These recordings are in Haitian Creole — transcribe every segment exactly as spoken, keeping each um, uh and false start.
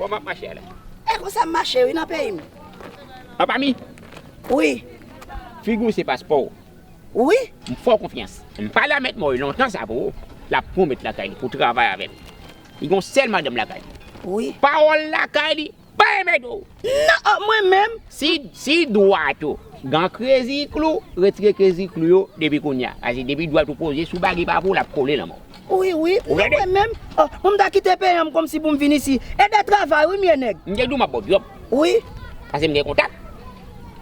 Kòman w ap mache a la? E konsa m mache wi nan peyi m. Apa mi? Wi. Figi w se paspò w. Wi. M fè w konfyans. M pale a mèt Mòy lontan sa pou ou. L ap pwomèt lakay li pou w travay avè l. Li gon sèl madanm lakay li. Wi. Pawòl lakay li pa enmèdo. Non, oh, mwen menm. Si, si dwat ou gen krezi klou, retire krezi klou yo depi kounye a. Paske depi dwat ou poze sou bagy pa pou l ap kole lanmò. Wi, wi. Ou gade? Mwen menm, oh, pou m ta kite peyi an m kòmsi pou m vin isi. E de travay, wi, m ye nèg. M te di w m ap ba w djòb. Wi. Paske m gen kontak.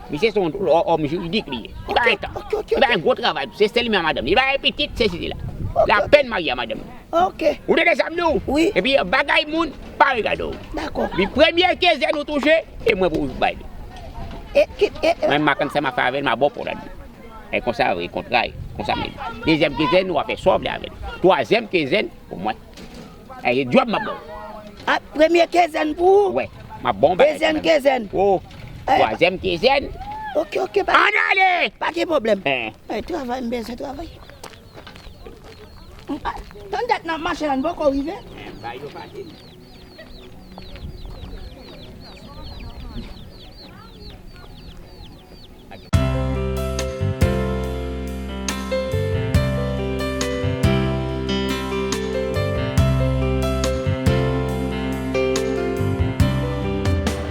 Misye se yon òm jiridik li ye. Li pa gen tan. Ok, ok, ok. Li pa gen gwo travay tou. Se sèl li menm ak madanm li. Li pa gen pitit, se sezi la. Ok, ok. Li apèn marye ak madanm li. Ok. Ou tande sa m di w? Wi. Epi bagay moun pa regade w. Dakò. Li premye kenzen ou touche, e mwen pou bay li. E ki, e, e. Mwen m a konn sa m a fè avè l, m a ba w pòt la. E konsa, e kontra, e konsa menm. Dezyèm kenzen, ou a fè sa w vle avè l. Twazyèm kenzen, pou mwen. E, e djòb m ap ba w. A, premye kenzen pou ou? Wè, m ap ba w bagay. Dezyèm kenzen. Oh. E. Twazyèm kenzen. Ok, ok, pa. Ann ale! Pa gen pwoblèm. Eh. E, travay, m bezwen travay. Tann dat n ap mache la, n poko rive.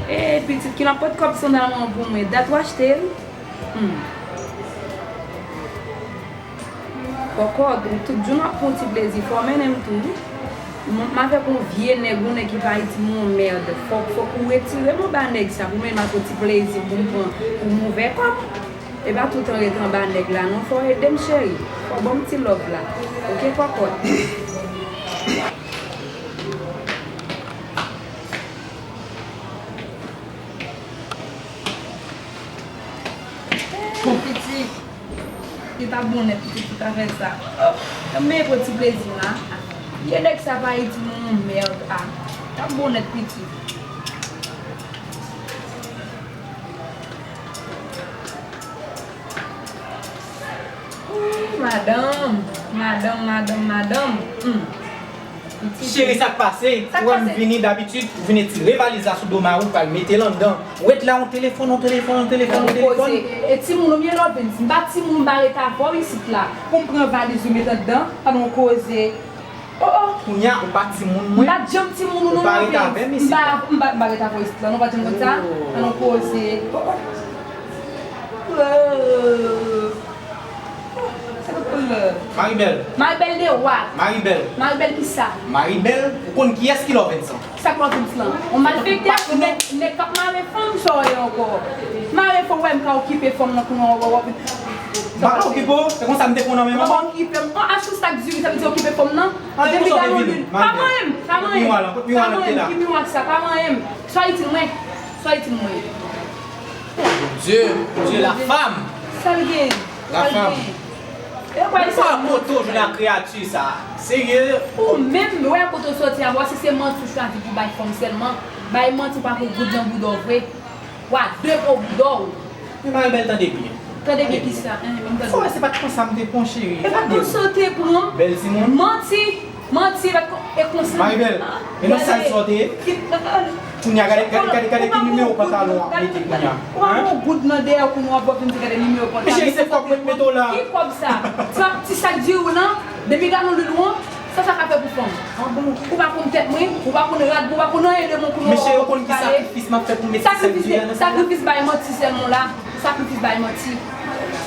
E pitit, ki nan pot kòb sandal mwen pou mwen, dat w achte l? Hmm. Kòkòt, ou tout jou n ap pran ti plezi, fò w mennen m tou wi. M, m avèk yon vye nèg, yon nèg ki pa Ayiti, m yon mèd. Fòk, fòk ou retire m anba nèg sa, pou mennen m ak yon ti plezi, pou m pran, pou m ouvè kò m. E pa toutan ret anba nèg la, non, fò w ede m, cheri. Fò w ban m ti love la. Oke, kòkòt. Bon, pitit, li t ap bon nèt, pitit, pou ta fè sa. Oh, men pran ti plezi la. Vye nèg sa pa Ayiti, non, mèd, ah. T ap bon nèt, pitit. Ooh, madanm, madanm, madanm, madanm. Hmm. Cheri, sa k pase? Ou wè m vini, dabitid, ou vin etire valiz la sou do mari w, pral mete l anndan. Ou ret la, yon telefòn, yon telefòn, yon telefòn, yon telefòn. E timoun ou byen lòbin, si m pa timoun, m pa ret avè w isit la. Pou m pran valiz ou met anndan, pa nan yon koze. Oh, oh. Kounye a, ou pa timoun mwen. M pa t janm timoun ou non, lòbin. Ou pa ret avè m isit la. M pa, m pa, m pa ret avè w isit la, non, ou pa t janm konn sa? Pa nan yon koze. Oh, oh. Oh. Maribel. Maribel de wa. Maribel. Maribel kisa? Maribel, ou konn kiyès ki Lòvensan? Sa k Lòvens lan? On malfektè, nèg, nèg k ap mare fanm, sa w ye ankò? Mare fanm, wè m ka okipe fanm nan kounye a, w ap. M pa ka okipe w, se konsa m te konn nan men manman. Okipe m. An, asou sa k di wi, sa vle di okipe fanm nan? Depi gade yon lil. Pa manyen m, pa manyen m. Kot miwa lan, kot miwa lan ki te la? Ki miwa sa? Pa manyen m. Sa itil mwen? Sa itil mwen? Bondye, Bondye, la fam. Sa l gen? La fam. E pa sa kote w jwenn ak kreyati sa? Serye? Ou menm, wè kote w soti a, wè si se manti w chwazi pou bay fanm sèlman. Bay manti, w pa pou goud nan bouda w vre. W a de po bouda w. Men Maribel, tande byen. Tande byen kisa? Hein, men tande. Fò wè se pa t konsa m te pran, cheri. E pa konsa w te pran. Bèl timoun. Manti. Manti, e pa t kon-, e konsa. Maribel, men nan sal sa w te ye? Kounye a, gade, gade, gade, gade ki nimewo pantalon w ap mete kounye a. Ou pa gon goud nan dèyè w kounye a, w ap vin di gade nimewo pantalon. Men cheri, se kòb mwen k mete w la. Ki kòb sa? Sa ti sa k diri w lan, depi galon lwil ou an, sa sa ka fè pou fanm? Ah bon? Ou pa konn tèt mwen, ou pa konn rad mwen, ou pa konn anyen de mwen kounye a. Men cheri, ou konn ki sakrifis m ap fè pou m mete ti sa k diri an nan sal la? Sakrifis bay manti sèlman w la. Sakrifis bay manti.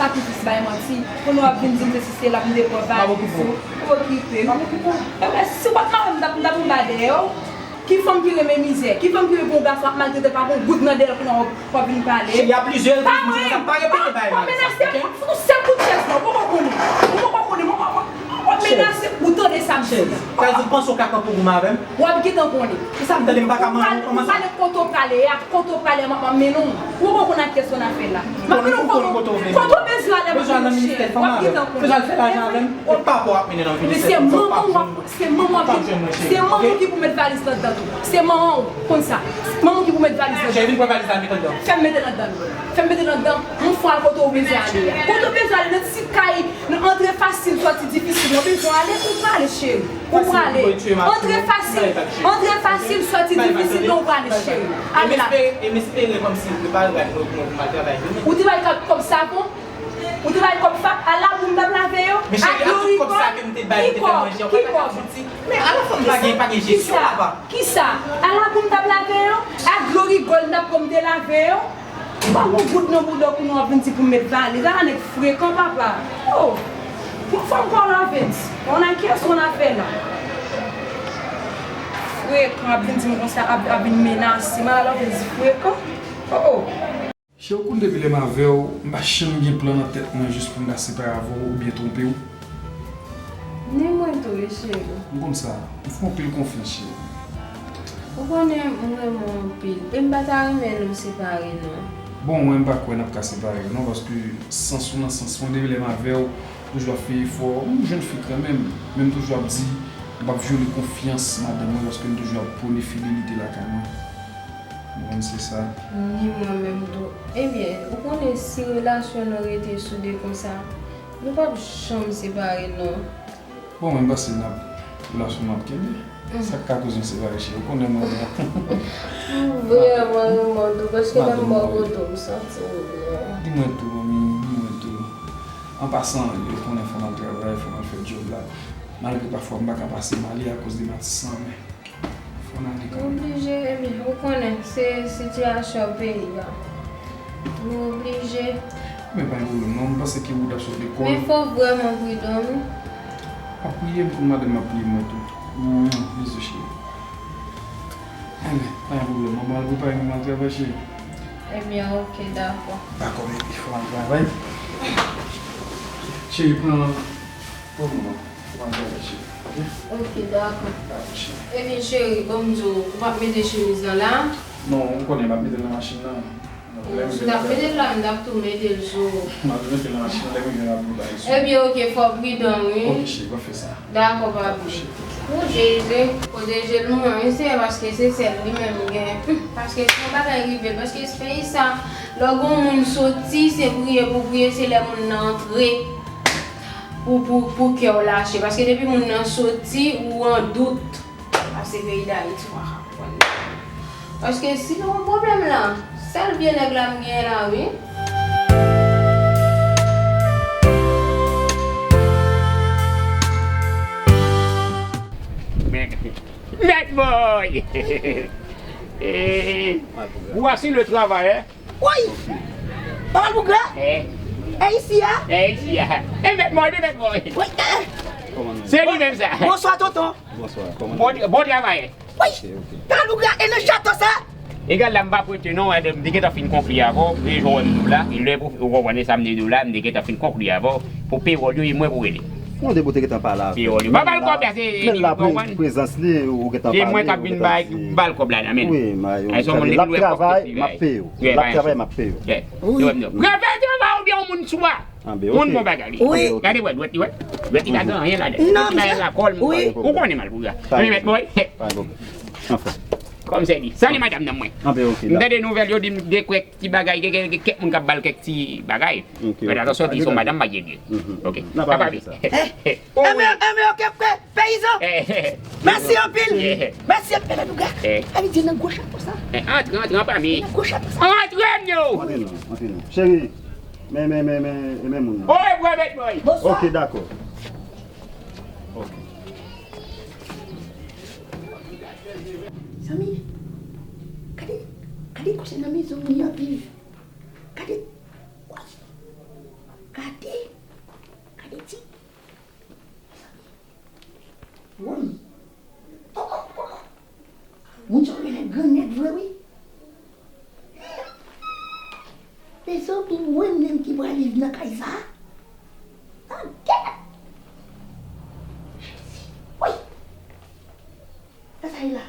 Sakrifis bay manti. Kounye w ap vin di m sesi sela, m te pran valiz ou. Ou okipe m. Ebyen, si w pa t mare m, m t ap, m t ap anba dèyè w. Ki fanm ki renmen mizè? Ki fanm ki renmen pou yon gason ap maltrete l, pa gon goud nan dèyè l, kounye a w ap, w ap vin pale? Cheri, a plizyè repriz m di w sa, pa repete bagay la. W ap menase m, fout yon sèl kout chèz nan, ou poko konnen. Ou poko konnen, mwen, mwen, mwen, w ap menase m, ou tande sa m di a. Cheri, sa vle di w panse w ka kanpe w goumen avè m? W ap gentan konnen. Kisa m tande m pa ka manyen w kòman sa? Ou pale kote w prale a, kote w prale a, m ap, m ap mennen w. Ou poko konn ak kiyès ou nan afè la. M ap mennen w kote w, kote w bezwen ale, m ap mennen w cheri. W ap gentan konnen. Bezwen al fè lajan avè m, e pa pa w ap mennen nan vi m. Men se manman w ap, se manman w ap, se manman w ki pou met valiz la anndan tou. Se manman w konn sa. Manman w ki pou met valiz la anndan. Cheri, vin pran valiz la, met anndan. Fè m mete l anndan. Fè m mete l anndan. Yon fwa al kote w bezwen ale a. Kote w bezwen ale, nan ti kay, nan antre fasil, sòti difisil. Ou prale, ou prale, cheri. Ou prale. Antre fasil, antre fasil, sòti difisil, men ou prale, cheri. Ale la. E m espere kòmsi ou prepare rad mwen pou mwen pou m al travay jodi. Ou te bay kòb, kòb savon? Ou te bay kòb fap? Al labou m t ap lave yo. Men cheri, ak tout kòb sa ke m te bay, ou te fè manje, ou pa t ap soti. Men ala fanm pa gen, pa gen jesyon, papa. Kisa? Al labou m t ap lave yo? Ak dlo rigòl m t ap pran m te lave yo? Ou pa gon goud nan bouda w pou nou ap vin di pou m met valiz. Ala nèg frekan, papa. Oh! Pou fòm kò w la, Vince. On a qui est-ce qu'on a fait là? Frekan, ap vin di m konsa, ap, ap vin menase m. Ala w vin di frekan. Oh, oh. Cheri, ou konn depi lè m avè w, m pa janm gen plan nan tèt mwen jis pou m ta separe avè w oubyen twonpe w. Ni mwen tou wi, cheri. M konn sa. M fè w anpil konfyans, cheri. Ou konnen m renmen w anpil. E m pa ta renmen nou separe, non. Bon, mwen, m pa kwè n ap ka separe, non, paske sans ou nan sans mwen, depi lè m avè w, ou toujou ap fè efò. M jèn fi kanmenm, men m toujou ap di, m p ap vyole konfyans madanm mwen, paske m toujou ap pwone fidelite lakay mwen. Ou konn se sa. Ni mwen menm tou. Ebyen, ou konnen si relasyon nou rete soude konsa, nou p ap janm separe, non. Bon, mwen, m panse n ap, relasyon nou ap kenbe. Sa k ka koz nou separe, cheri? Ou konnen mwen la. M vrèman renmen w tou, paske lè m bò kote w, m santi m byen. Di mwen tou, manmi, di mwen tou. An pasan, yo konnen fò m al travay, fò m al fè djòb la. Malgre pafwa m pa ka pase m ale akoz de Matisan, men fò n ale kanmenm. Nou oblije, ebyen, ou konnen, se sitiyasyon peyi a. Nou oblije. Men pa gen pwoblèm, non, m panse ke ou t ap sot lekòl. Men fò w vrèman pridan, wi. M ap priye m pou madanm, m ap priye mwen tou. Mwen, bizou cheri. Ebyen, pa gen pwoblèm, manman al prepare mwen al travay, cheri. Ebyen, oke, dakò. Dakò, men fò m al travay. Cheri, pran, pran mwen. Ou pa antre avè cheri, oke? Oke, dakò. Dakò, cheri. Ebyen, cheri, ban m di w, ou p ap mete chemiz lan la? Non, ou konnen m ap mete l nan machin nan. Si w t ap mete l la, m t ap tou mete l sou ou. M ap mete l nan machin nan, lè m rive m ap vin bay sou ou. Ebyen, oke, fò w pridan, wi. Oke, cheri, pa fè sa. Dakò, papi. Dakò, cheri. Pwoteje, pwoteje l mwen, wi, Senyè, paske se sèl li menm m gen. Hum, paske si yon bagay rive l, paske peyi sa, lè w gen yon moun soti, se priye pou priye, se lè moun nan antre. Pou, pou, pou kè w lache. Paske depi moun nan soti, ou an dout. Pase peyi Dayiti, w pa ka konprann. Paske si nou gen pwoblèm la, sèl vye nèg la m gen la, wi. Mèt, mèt boy! Eh, voici le travailleur. Woy! Papa Bougra? Eh. E isi a? E isi a. E mèt mwen, e mèt mwen. Woy, eh. Se li menm sa. Bonswa, tonton. Bonswa, kòman? Bon, bon travay. Woy! Ok, ok. Papa Bougra, e nan chato sa? Egal la, m pa prete non, m te gentan fin konkli avè w, e jan w wè m nou la, e lè pou ou konprann sa m te di w la, m te gentan fin konkli avè w, pou pewòl yo, e mwen pou rele. Mwen te pou te gentan pale avè l. Pewòl yo. Pa ba l kòb la, se li, ou konprann? Prezans li, ou gentan pale, ou gentan di. Se mwen k ap vin bay, ba l kòb la nan men l. Wi, m a, l ap travay, m ap peye w. L ap travay, m ap peye w. Wi. Travay, travay oubyen yon moun swa. Moun bon bagay li. Wi. Gade, wè, dwèt li, wè. Dwèt li pa gen anyen ladan. Non, misye. Ou konnen mal pou sa. Wi, mèt mwen. Anfen. Kòm se li. Sali madanm nan mwen. M tande nouvèl yo di m gen kèk ti bagay, gen, gen, gen kèk moun k ap ba l kèk ti bagay. Fè atansyon, di se yon madanm maryedye. Ok. N ap pale de sa. Enben, enben, ok, ok, peyizan. Mèsi anpil. Mèsi anpil, Papa Bougra. Sa vle di nan gwo chato sa. Antre, antre, antre, antre. Nan gwo chato sa. Antre, non. Antre, non. Cheri, men, men, men, men, men moun nan. Oye, bwè, mèt mwen. Bonswa. Ok, dakò. Ok. Zanmi, gade, gade kote nan mezon moun yo ap viv. Gade, gade, gade ti. Woy. Oh, oh, oh. Moun sa yo genlè gran nèg vre, wi. Mezanmi, mwen menm ki pral viv nan kay sa a? Nan kè! Jezi! Woy! Sa sa ye la?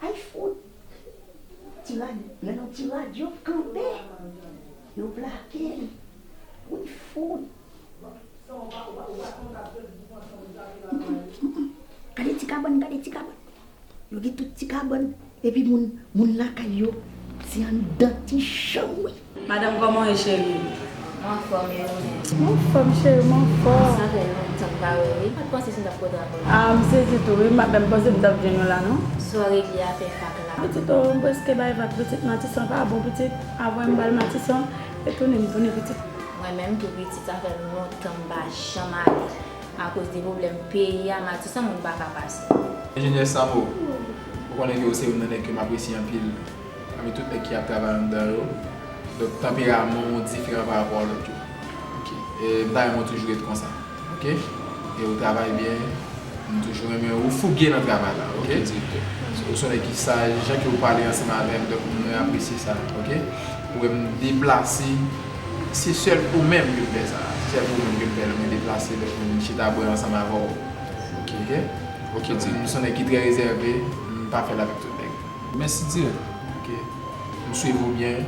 Ay, fout! Ti rad-, nan yon ti radyo kanpe. Yo plake l. Wi, fout! Gade ti kabann, gade ti kabann. Yo gen tout ti kabann. Epi moun, moun lakay yo, se anndan ti chanm, wi. Madanm, kòman w ye, cheri? Mwen anfòm, e ou menm? Mwen anfòm, cheri, mwen anfòm. Sa fè lontan m pa wè w, wi. M pa t panse si m t ap kontre avè w. Ah, m sezi tou, wi. M pa t menm panse m t ap jwenn ou la, non. Sa w regle afè fak la? Pitit, oh, m prèske bay vag pitit. Matisan pa bon, pitit. Avan m ba l Matisan, e tounen m tounen, pitit. Mwen menm tou, pitit, sa fè lontan m pa janm ale. Akoz de pwoblèm peyi a, Matisan moun pa ka pase. Enjenyè Samo, ou konnen ke ou se youn nan nèg ke m apresye anpil pami tout nèg ki ap travay anndan yo. Donk, tanperaman w diferan pa rapò a lòt yo. Ok. E m ta renmen w toujou ret konsa. Ok? E ou travay byen. M toujou renmen ou fouge nan travay la. Ok? Ok, direktè. Ou se yon nèg ki saj, jan ke ou pale ansanm avè m, donk mwen apresye sa. Ok? Ou wè m deplase, se sèl ou menm ke m fè sa. Se sèl pou ou menm ke m fè l, mwen deplase, donk mwen vin chita bwè ansanm avè w. Ok? Ok, direktè. M se yon nèg ki trè rezève, m pa fè l avèk tout nèg. Mèsi dirèk. Ok. M swiv ou byen.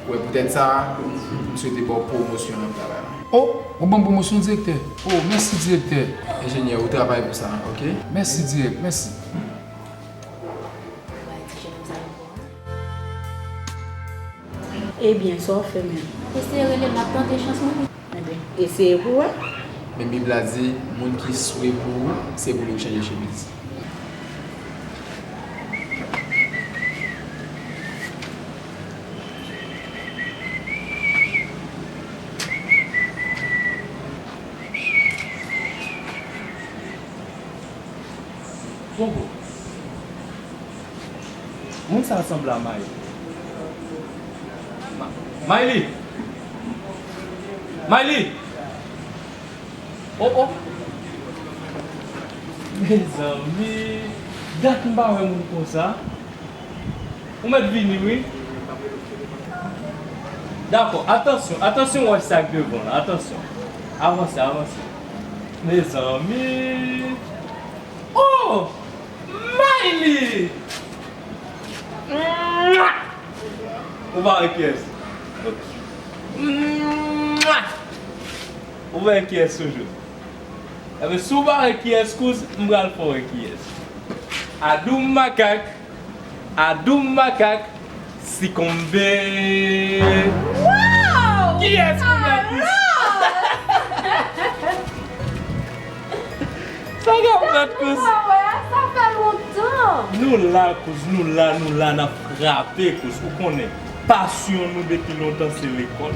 Wè, poutèt sa, m swete ba w pwomosyon nan travay la. Oh, ou ban m pwomosyon, direktè? Oh, mèsi, direktè. Enjenyè, ou travay pou sa, ok? Mèsi, dirèk, mèsi. Bay ti jenòm sa ankò. Ebyen, sa w fè menm? Eseye rele l, m ap tante chans mwen. Ebyen, eseye pou w wè. Men Bib la di, moun ki swe pou ou, se pou li ou chanje chemiz. Bonjou. Moun sa sanble a Mayli. Ma-, Mayli! Mayli! Oh, oh! Mezanmi, dat m pa wè moun konsa. Ou mèt vini, wi. Dakò, atansyon, atansyon, wè sa k devan, atansyon. Avanse, avanse. Mezanmi! Oh! Mayli! Ou pa wè kiyès? Ou pa wè kiyès toujou? Enben, si w pa wè kiyès, kouz, m pral fè w wè kiyès. Adoum makak, adoum makak, sikonbe. Wow! Kiyès pou mèt, kouz? Sa k ap fèt, kouz? Sa fè lontan. Nou la, kouz, nou la, nou la, n ap frape, kouz. Ou konnen, pasyon nou depi lontan, se lekòl.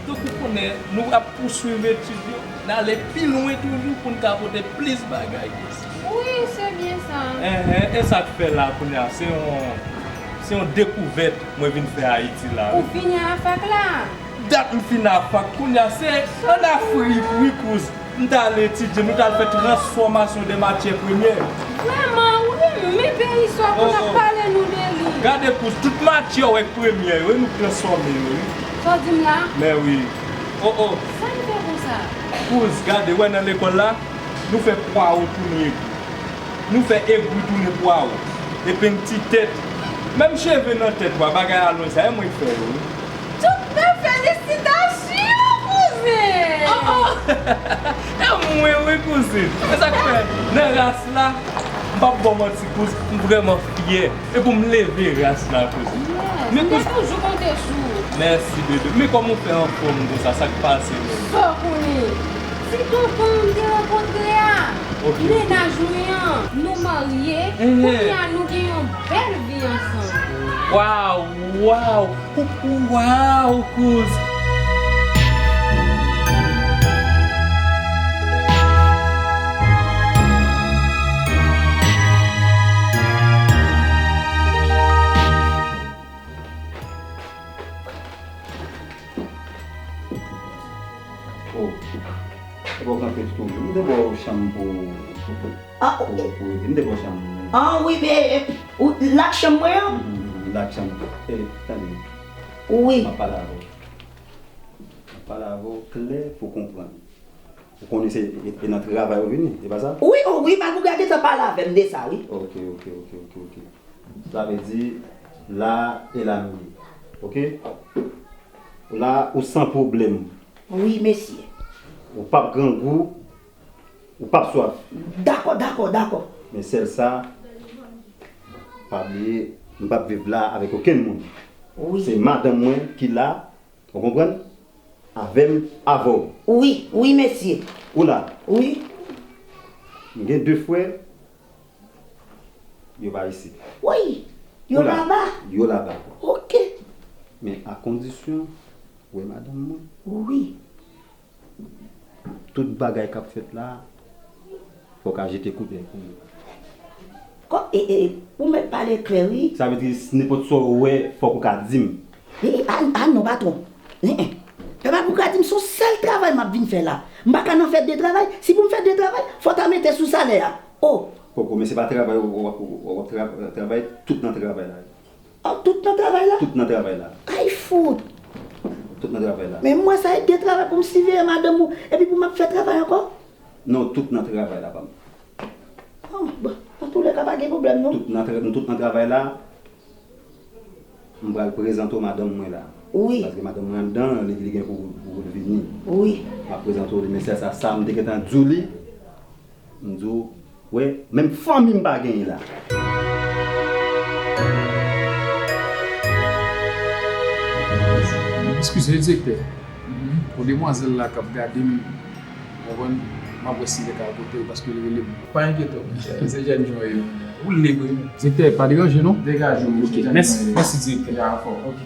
Donk, ou konnen, nou ap pouswiv etid yo, n ale pi lwen toujou pou n ka pote plis bagay, kouz. Wi, se byen sa. Enhen, e sa k fè la, kounye a, se yon, se yon dekouvèt mwen vin fè Ayiti la, wi. Ou fini a fak la? Dat m fin a fak, kounye a se ann Afrik, wi, kouz. M t al etidye, nou t al fè transfòmasyon de matyè premyè. Vrèman, ou renmen peyi sa w konn ap pale nou de li. Gade, kouz, tout matyè w wè k premyè yo, e nou k transfòme yo, wi. Sa w di m la? Men wi. Oh, oh. Sa n fè konsa? Kouz, gade, wè nan lekòl la, nou fè pwawo tounen egri. Nou fè egri tounen pwawo. Epi n ti tèt. Menm cheve nan tèt, wa, bagay alonj sa, e mwen k fè yo, wi. Tout men felisitasyon, kouzen! Oh, oh! E mwen, wi, kouzin. E sa k fè, nan ras la, m p ap ba w manti, kouz, m vrèman fyè. E pou m leve ras la, kouzin. Yes, m te toujou konte sou ou. Mèsi, bebe. Men kòman w fè anfòm konsa? Sa k pase menm? Sa w konnen. Ti tonton m te rankontre a, ok, mennaj mwen an, nou marye, mhm, kounye a nou gen yon bèl vi ansanm. Waw, waw, waw, kouz. Oh. E bon, kanpe tou. M te ba w chanm pou, ah, pou, pou rete. M te ba w chanm. Ah, wi, men, e, ou, lak chanm mwen an? Mhm, lak chanm. E, tande. Wi. M ap pale avè w. M ap pale avè w klè pou w konprann. Ou konnen se, e, e nan travay ou vini, e pa sa? Wi, oh, wi, malgre w gentan pale avè m de sa, wi. Ok, ok, ok, ok, ok. Sa vle di, la e la nou ye. Ok? La, ou san pwoblèm. Wi, mesye. Ou p ap grangou, ou p ap swaf. Dakò, dakò, dakò. Men sèl sa, pa bliye, m p ap viv la avèk okenn moun. Wi. Se madanm mwen ki la, ou konprann? Avè m, avè w. Wi, wi, mesye. Ou la. Wi. M gen de frè, yo pa isit. Wi, yo laba. Yo laba. Ok. Men a kondisyon, ou wè madanm mwen. Wi. Tout bagay k ap fèt la, fò w ka jete koudèy pou mwen. Kò, e, e, ou mèt pale klè, wi. Sa vle di, nenpòt sa w wè, fòk ou ka di m. E, e, a, a non, patwon. E, e. Papa, pou ka di m, se yon sèl travay m ap vin fè la. M pa ka nan fèt de travay. Si pou m fèt de travay, fò w ta mete sou salè a. O! Poko, men se pa travay w ap, w ap, w ap tra-, travay, tout nan travay la. O, tout nan travay la? Tout nan travay la. Ay, fout! Tout nan travay la. Men m wè sa e de travay pou m siveye madanm ou, epi pou m ap fè travay ankò? Non, tout nan travay la, pa m. O, bon, antoulèka, pa gen pwoblèm, non. Tout nan tra-, tout nan travay la, m pral prezante w madanm mwen la. Wi. Paske madanm mwen anndan, li, li gen pou, pou l vini. Wi. M ap prezante w li, men se sa, sa m te gentan di w li. M di w, wè, menm fanmi m pa genyen la. Eskize, direktè. Pou demwazèl la k ap gade m, w konprann, m ap wè si m te ka al kote l paske l rele m. Pa enkyete w, monchè. Se jèn jan w ye. Ou lib, wi. Direktè, pa deranje, non? Degaje w, monchè. Ok, mèsi, mèsi, direktè. Ok.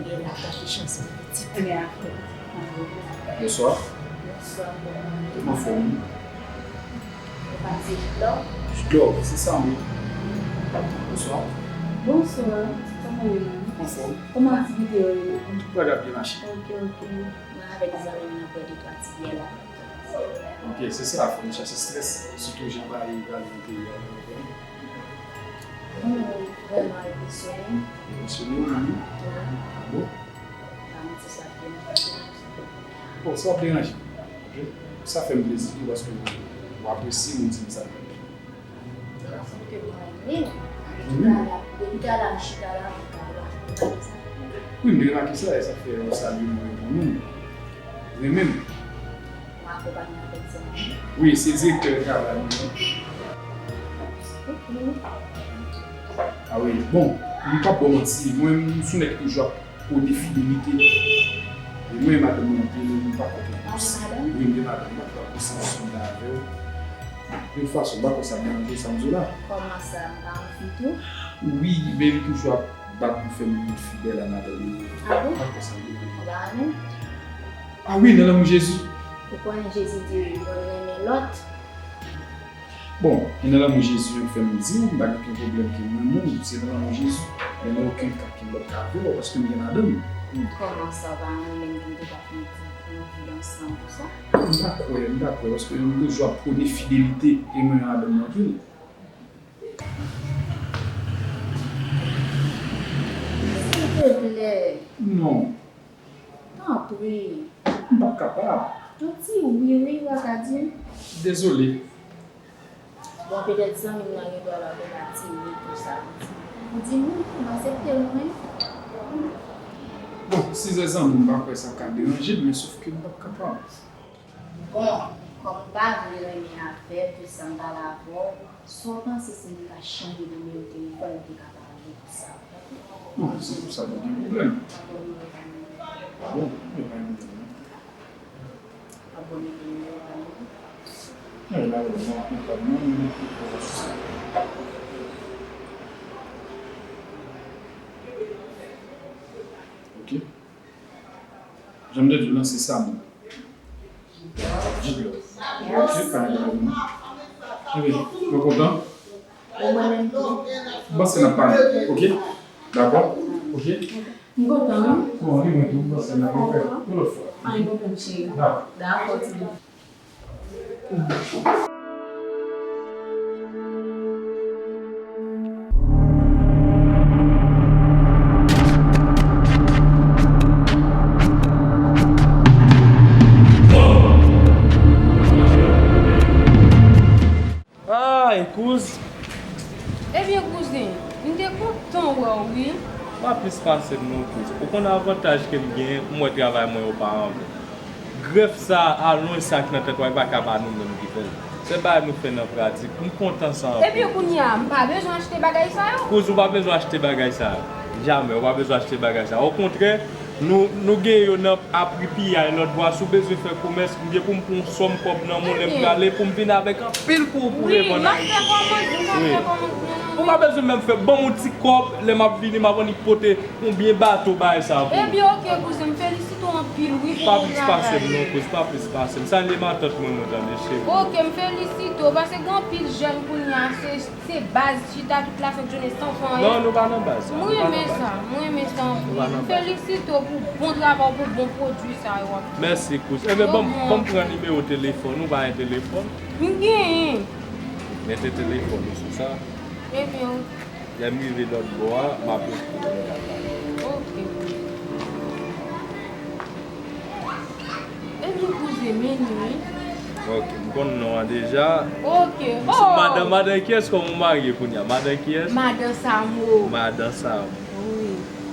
Li la, chache chans pou pitit. Bonswa. Bonswa. Anfòm. Ou pa di Jidlò? Jidlò, se sa, wi. Bonswa. Bonswa. Kòman w ye, manmi? Anfòm. Kòman aktivite yo ye? Tout bagay ap byen mache. Ok, ok. Mwen avèk zanmi m nan pran de twa ti byè la. Ok, se sa, fò nou chache strès, sitou jan bagay yo prale nan peyi a, nou konnen. Mwen vrèman enpresyone. Enpresyone w, manmi? Wi. Bon. Pa manti, sa byen pase. Bon, sa w ap deranje m, ok? Sa fè m plezi tou paske w apresye m, ou di m sa. Paske mwen renmen. Depi talè, depi talè m chita la, m pa la. Wi, m te remake sa, e sa fè w salye m, w reponn m. Renmen m. Mwen akonpanye avèk zanmi. Wi, se direktè travay mwen. Ok. A wi, bon, m p ap ba w manti, mwen, m sou nèg ki toujou ap pwone fidelite. E mwen, madanm mwen anpil, m pa konprann. Ou gen madanm? Wi, m gen madanm, m pa konprann konsepsyon m la avè w. De tout fason, m pa kwè sa deranje w, sa m di w la. Kòman sa, m pa anvi tou? Wi, men li toujou ap bat pou fè m fidèl a madanm li. A bon? M pa kwè sa deranje w. Ou pa renmen? A wi, nan lanmou Jezi. Ou konnen Jezi di youn renmen lòt. Bon, e nan lanmou Jezi an k fè m di w, m pa gen okenn pwoblèm ke mwen menm, se nan lanmou Jezi. Men nan okenn ka ke m p ap ka avè w, paske m gen madanm. Kòman sa w pa renmen m pou m te ka fè yon ti, yon vi ansanm konsa? M pa kwè, m pa kwè, paske m toujou ap pwone fidelite, e mwen renmen madanm mwen anpil. Silvouplè. Non. Tanpri. M p ap kapab. Yon ti wi, wi, w a ka di m. Dezole. Bon, petèt zanmi m nan gen dwa pa konn atire tou sa pou di m. Pou di m wi, m aksepte l, mwen. Bon, si se zanmi m, m pa kwè sa ka deranje m, men sof ke m p ap kapab. Bon, kòm m pa vle renmen avè w, tou sa m pale avè w, sa w panse si m ta chanje nimewo telefòn, nou te ka pale pou sa? Non, se pou sa, pa gen pwoblèm. Bon, e pa yon pwoblèm, non. Abòne pou nou yo, abòne. Mwen la, mwen, mwen, mwen, mwen, mwen, mwen, mwen. Ok. Jan m te di w lan, se sa, mwen. Jidlò. Ok, pa gen pwoblèm, non. Ebyen, mwen kontan. Bon, mwen menm tou. M panse n ap pale, ok? Dakò? Ok? M kontan, wi. Bon, li mwen tou, m panse n ap refè yon lòt fwa. Pa gen pwoblèm, cheri. Dakò. Dakò, timoun. Ay, kouz. Ebyen, kouzen, m te kontan wè w, wi. Pa plis pase m non, kouz. Ou konn avantaj ke m genyen, m wè travay mwen yo pa anven. Grèf sa a, alonj sa k nan tèt w a, e pa ka pa nou menm ki fè l. Se bagay nou fè nan pratik. M kontan sa anpil. Ebyen, kounye a, m pa bezwen achte bagay sa yo? Kouz, ou pa bezwen achte bagay sa yo. Jamè, ou pa bezwen achte bagay sa yo. Okontrè, Nou, nou gen yo nan apri piyay lòt bò a. Si w bezwen fè komès, m gen pou m pran yon sòm kòb nan men w lè m prale pou m vin avèk anpil pou ou pou revann Ayiti. Wi. Ou pa bezwen menm fè, ban m yon ti kòb, lè m ap vini, m ap annik pote yon byen bato bagay sa pou ou. Ebyen, oke, kouzen, m felisite w anpil, wi, pou bon travay. Pa plis pase m non, kouz, pa plis pase m. Salye matant mwen, mwen tande, cheri. Oke, m felisite w, paske gen anpil jèn kounye a, se Se baz chita tout la fèt jounen san fè anyen. Non, nou pa nan baz sa. M renmen sa, m renmen sa anpil. M felisite w pou bon travay w, pou bon pwodui sa yo w ap fè. Mèsi, kouzen. Enben, ban m, ban m pran nimewo telefòn ou, pa gen telefòn? M genyen. Mete telefòn ou sou sa. Ebyen, wi. Lè m rive lòt bò a, m ap ekri w. Oke. Ebyen, kouzen, men wi. Ok, m konn non an deja. Ok. M sou madan, madan kiyès kòm ou marye kounye a? Madan kiyès? Madan Samo. Madan Samo. Wi.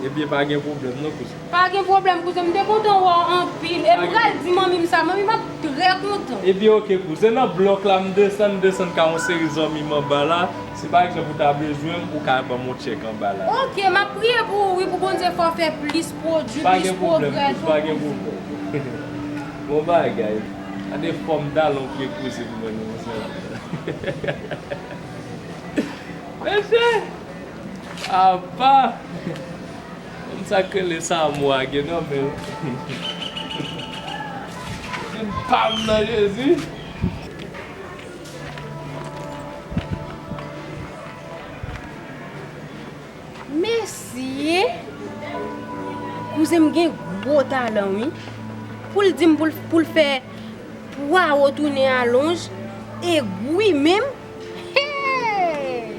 Ebyen, pa gen pwoblèm non, kouzen. Pa gen pwoblèm, kouzen. M te kontan wè w anpil. E m pral di manmi m sa. Manmi m ap trè kontan. Ebyen, ok, kouzen. Nan blòk la, m desann, m desann ka yon seri zanmi m anba la. Si pa egzanp ou ta bezwen m, ou ka ban m yon tchèk anba la. Ok, m ap priye pou ou, wi, pou Bondye fè w fè plis pwodui, plis pwogrè tou. Pa gen pwoblèm, pa gen pwoblèm. Bon bagay. Gade fòm talon pye kouzen mwen nan, monchè. Mesye! Apa! Konn sa k rele sa mwa gen nan men l. Vin pa m nan Jezi. Mesye, kouzen m gen gwo talan wi. Pou l di m pou l, pou l fè pwawo tounen alonj, egwi menm. Hey!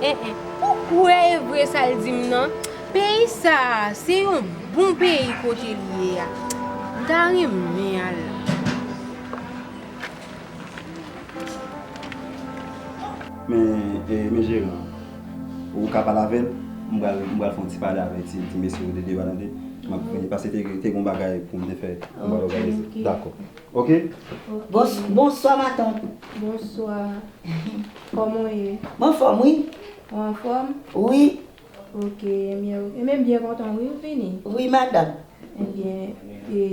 Eh, eh, pou kwè e vre sa l di m nan. Peyi sa a, se yon bon peyi kote l ye a. M ta renmen al la. Men, eh, men jeran, ou ka pale avè l? M pral, m pral fè yon ti pale avè ti, ti mesye yo de deba tande. M ap vini, paske te, te gen yon bagay pou m te fè, pou m pral òganize. Dakò. Ok? Bons-, bonswa, matant. Bonswa. Kòman w ye? M anfòm, wi. Ou anfòm? Wi. Ok, ebyen, ok. Ebyen, m byen kontan, wi, ou vini. Wi, madanm. Ebyen, e,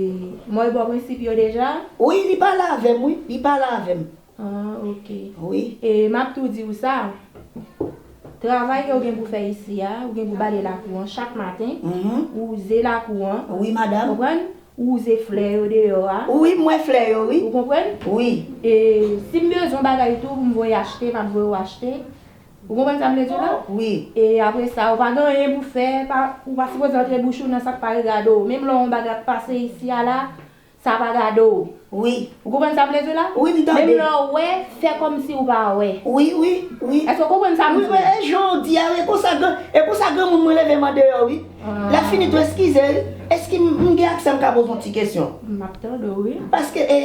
mwen bò prensip yo deja? Wi, li pale avè m, wi. Li pale avè m. Ah, ok. Wi. E m ap tou di w sa. Travay ke w gen pou fè isi a, ou gen pou bale lakou an chak maten. Mhm. Wouze lakou an. Wi, madanm. Konprann? Wouze flè yo deyò a. Wi, m wè flè yo, wi. Ou konprann? Wi. E si m bezwen bagay tou pou m voye achte, m ap voye w achte. Ou konprann sa m vle di w la? Wi. E apre sa, ou pa gen anyen pou fè, pa, ou pa sipoze antre bouch ou nan sa k pa regade w. Menm lè yon bagay ap pase isi a la, sa pa gade w. Wi. Ou konprann sa m vle di w la? Wi, m tande. Menm lè w wè, fè kòmsi w pa wè. Wi, wi, wi. Èske w konprann sa m di w? Wi, wi, e jan w di a, wi, e konsa gran, e konsa granmoun mwen leve m andeyò, wi. Ah. Lè fini tou, eskize, wi. Èske m, m gen aksè m ka poze yon ti kesyon? M ap tande w, wi. Paske, e,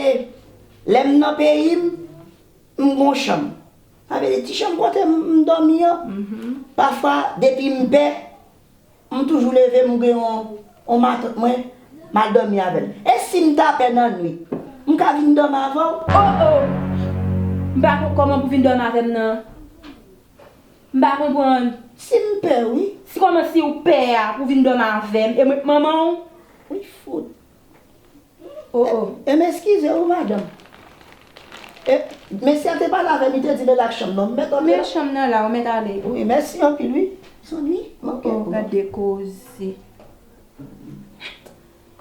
lè m nan peyi m, m gon chanm. Sa vle di ti chanm kote m, m dòmi an. Mhm. Pafwa, depi m pè, m toujou leve, m gen yon, yon matant mwen, m al dòmi avè l. E si m ta pè nan nwit, m ka vin dòmi avè w? Oh, oh! M pa konn kòman pou vin dòmi avè m nan. M pa konprann. Si m pè, wi. Si kòman si w pè a pou vin dòmi avè m, e mwen k manman w? Wi, fout. Oh, oh. E, e m eskize w, madanm. E, mesye a te pale avè m, li te di m e la k chanm nan. M mèt antre la. Men chanm nan la, ou mèt ale. Wi, mèsi anpil, wi. Zanmi, ok. Oh, oh, gade koze.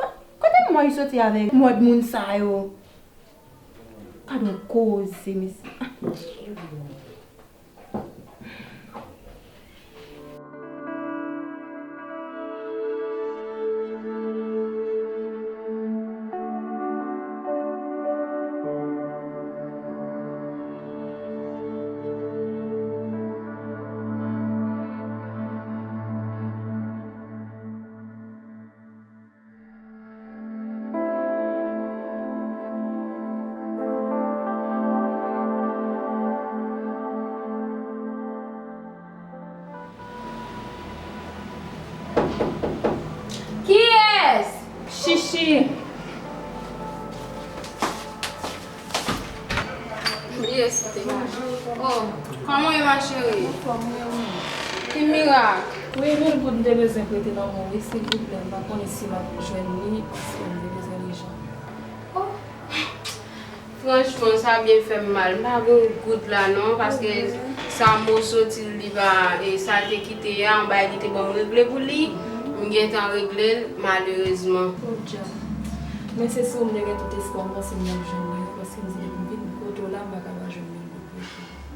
Kot-, kote mwen soti avèk mòd moun sa yo? Gade yon koze, mesye. Kiyès? Chichi. Yes, te. Oh, kòman w ye, ma chérie? Anfòm, wi, wi. Ki mirak? Wi, mil goud m te bezwen prete nan men w wi, silvouplè, m pa konnen si m ap jwenn li, paske m te bezwen lejan. Oh! Franchman, sa byen fè m mal. M pa gen yon goud la non, paske sa m soti li pa, e sa l te kite a, yon bagay li te ban m regle pou li, m gentan regle l, malerezman. Podyab. Men se sou ou m te gen tout espwa, m panse m t ap jwenn li, paske m di depi m vin kote w la, m pa ka pa jwenn li.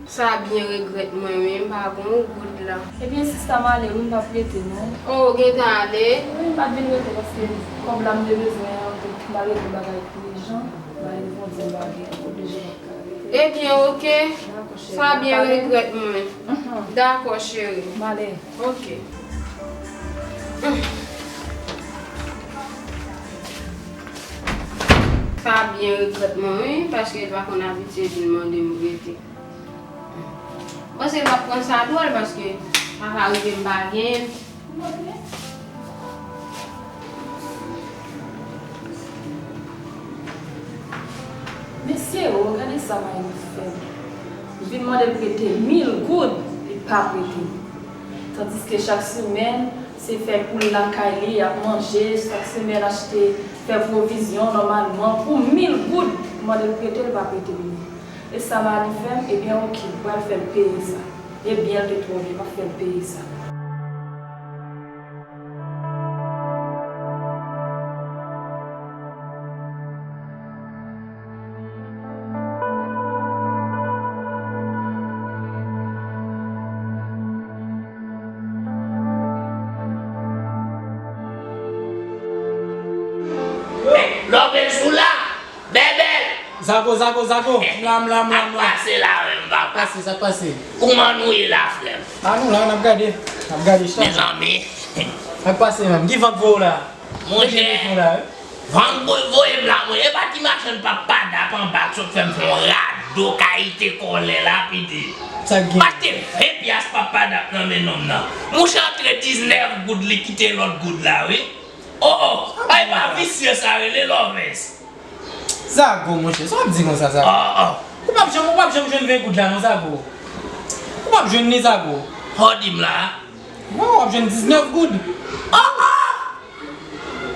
Sa byen regrèt mwen wi, m pa gen yon goud la. Ebyen sista, m ale wi, m p ap rete non. Oh, ou gentan ale? Wi, m pa t vin rete paske kòb la m te bezwen an, m pa regle bagay pou ijan, m pa reponn di m pa gen, oblije m ap ka rete. Ebyen, oke. Dakò, cheri. Sa byen regrèt mwen. Dakò, cheri. M ale. Oke. Sa byen regrèt mwen wi, paske l pa konn abitye vin mande m prete. Bon, se l ap pran sa dwòl paske sa ka rive m pa genyen. Mesye o, gade sa Mayout fè. Li vin mande l prete mil goud, li pa prete. Tandiske chak semèn, se fè poul lakay li, y ap manje, chak semèn achte, fè pwovizyon, nòmalman, pou mil goud, mande l prete, l pa prete li. E sa Mali fè m, ebyen oke, m pral fè l peye sa. E byen l te twò byen, m ap fè l peye sa. Lòbèl sou la! Bèbèl! Zago, Zago, Zago! M la, m la, m la, m la. Sa k pase la menm, papa? Sa k pase, sa k pase? Kouman nou ye la, frè m? A, nou la, n ap gade. N ap gade, chita. Mezanmi. Sa k pase menm? Ki van k voye w la? Monchè, van k voye m la, mwen. E pa ti machann papa dap anba k sot fè m fè yon rado kayite kòlè la, piti. Sa k gen? Pase ven pyas papa dap nan men nonm nan. Monchè antre diznèf goud, li kite lòt goud la, wi. Oh, oh, ay pa visye sa rele Lòvens. Zago, monchè, sa w ap di konsa, Zago? Oh, oh. Ou p ap janm, ou p ap janm jwenn ven goud la, non, Zago. Ou p ap jwenn li, Zago. Sa w di m la a? Wi, w ap jwenn diznèf goud. Oh, oh!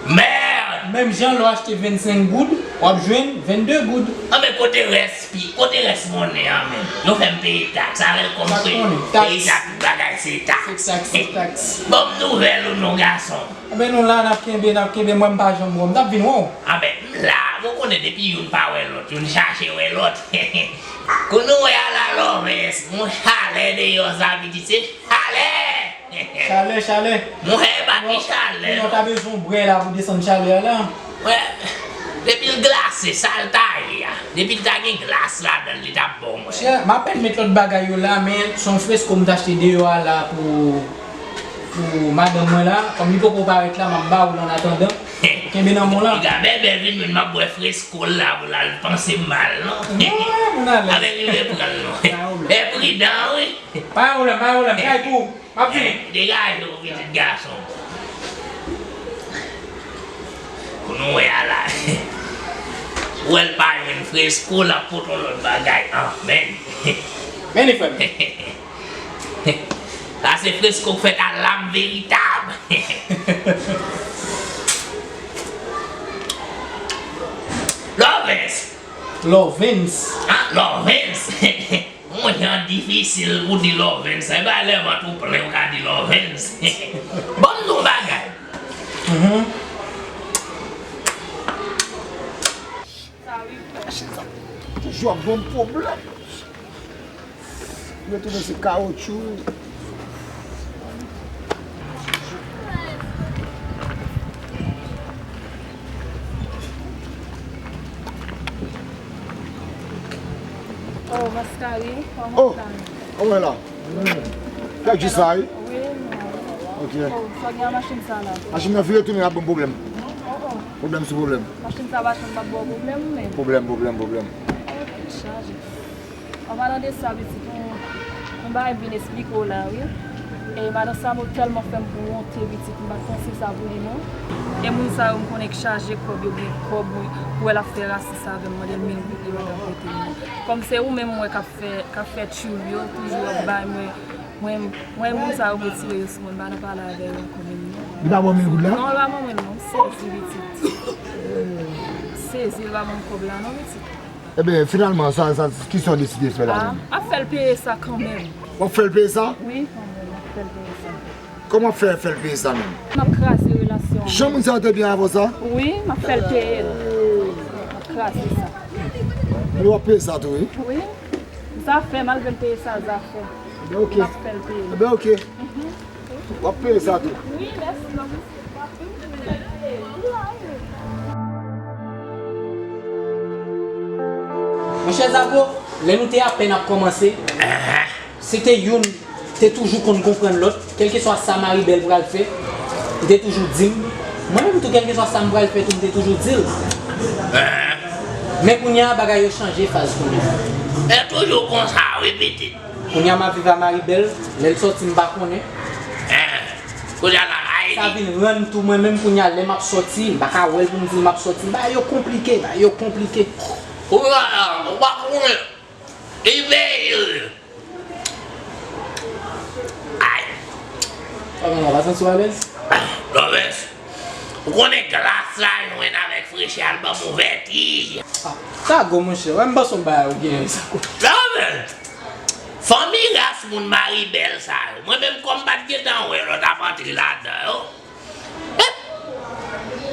Merde! Menm jan lè w achte vennsenk goud, w ap jwenn vennde goud. Anben, kote rès pi, kote rès monnen an menm? Yo fè m peye taks, avè l kòm peyi sa, tout bagay se taks. Se taks, se taks. Ban m nouvèl ou non, gason. Enben, nou la, n ap kenbe, n ap kenbe. Mwen, m pa janm wè w. M t ap vin wè w. Anben, m la. Ou konnen depi youn pa wè lòt, youn chache wè lòt. Kounye w wè a la, Lòvens, gon chalè deyò sa, pitit, se chalè! Chalè, chalè. Monchè, e pa ti chalè, non. Ou ta bezwen bwè la pou desann chalè a la. Wè, depi l glase, sa l ta ye a. Depi l ta gen glas ladan l, li t ap bon, monchè. Monchè, m apèn met lòt bagay yo la, men se yon fresko m t achte deyò a la pou, pou madanm mwen la. Kòm li poko parèt la, m ap ba ou l annatandan. Kenbe nan men w la. Piga bèbè vin jwenn m ap bwè fresko l la pou l al panse m mal, non. Non, moun alèz. Avè l rive pran l, non. Pa gen pwoblèm. E pridan, wi. Pa gen pwoblèm, pa gen pwoblèm. Kay tou. M ap vini. Degaje w, pitit gason. Pou nou wè a la. Ou wè l pa jwenn fresko, l ap pote yon lòt bagay. Anmèd. Men li frè m. Sa se fresko k fèt a lam veritab. Lòvens. Lòvens. Ah, Lòvens. Yon jan difisil pou di Lòvens. Se pa lè vant ou plen ou ka di Lòvens. Ban m di w yon bagay. Mhm. Machin sa toujou ap ban m pwoblèm. Yo tounen se kawotchou. Oh, Maskari, kòman w la? Oh, kòman w la? Fèk jis la, wi? Wi, non. Ok. Oh, sa gen an machin sa la? Machin nan vire tounen ap ban m pwoblèm. Oh, oh. Pwoblèm sou pwoblèm. Machin sa pa janm p ap ba w pwoblèm, menm? Pwoblèm, pwoblèm, pwoblèm. Oh, tèt chaje. An palan de sa, pitit, yon, yon bagay m vin esplike w la, wi. E madan Samo tèlman fè m wonte, pitit, m pa t panse sa pou li, non. E moun sa yo, m konnen k chaje kòb, yo gen kòb, wi. Pou wè l ap fè rasis avè m, mande l mil goud, li pa t ap prete m, non. Kòm se ou menm m wè k ap fè, k ap fè tchoul yo, toujou ap bay mwen Mwen, mwen, moun sa yo retire yo sou mwen, m pa nan pale avè yo ankò menm non. Li pa ban w mil goud la? Non, li pa ban mwen l non, m sezi pitit. M sezi, li pa ban m kòb la non, pitit. Ebyen, finalman, sa, sa, kisa w deside fè la menm? Ah, m ap fè l peye sa kanmenm. W ap fè l peye sa? Wi, kanmenm, m ap fè l peye sa. Kòman w ap fè, fè l peye sa menm? M ap kraze relasyon an. Jan moun sa yo te byen avè w sa? Wi, m ap fè l peye l. M ap kraze sa. Ebyen, w ap peye sa tou, wi. Wi. Zafè, malgre l peye sa, zafè. Ebyen, oke. M ap fè l peye. Ebyen, oke. W ap peye sa tou. Wi, mèsi, non. Monchè Zago, lè nou te apèn ap kòmanse, se te youn te toujou konn konprann lòt, kèlkeswa sa Maribèl pral fè, li te toujou di m. Mwen menm tou, kèlkeswa sa m pral fè tou, m te toujou di l. Men kounye a, bagay yo chanje faz kounye a. E toujou konsa, wi, pitit. Kounye a, m ap viv a Maribèl, lè l sòti, m pa konnen. Kounye a, la, Ayiti. Sa vin rann tou mwen menm kounye a, lè m ap sòti, m pa ka wè l pou m di l m ap sòti. Bagay yo konplike, bagay yo konplike. Kounye a, ou pa konnen. Li peye. Ay. Sa va, pa santi w alèz? Lòvès, ou konnen glas la jwenn avèk frechè a, l ban m yon vètij. Ah, Zago, monchè, wè m panse yon bagay ou genyen, Zago. Lòvès, fanmi ras moun Maribèl sa yo, mwen menm kòm m pa t gentan wè lè w t ap antre ladan yo. E,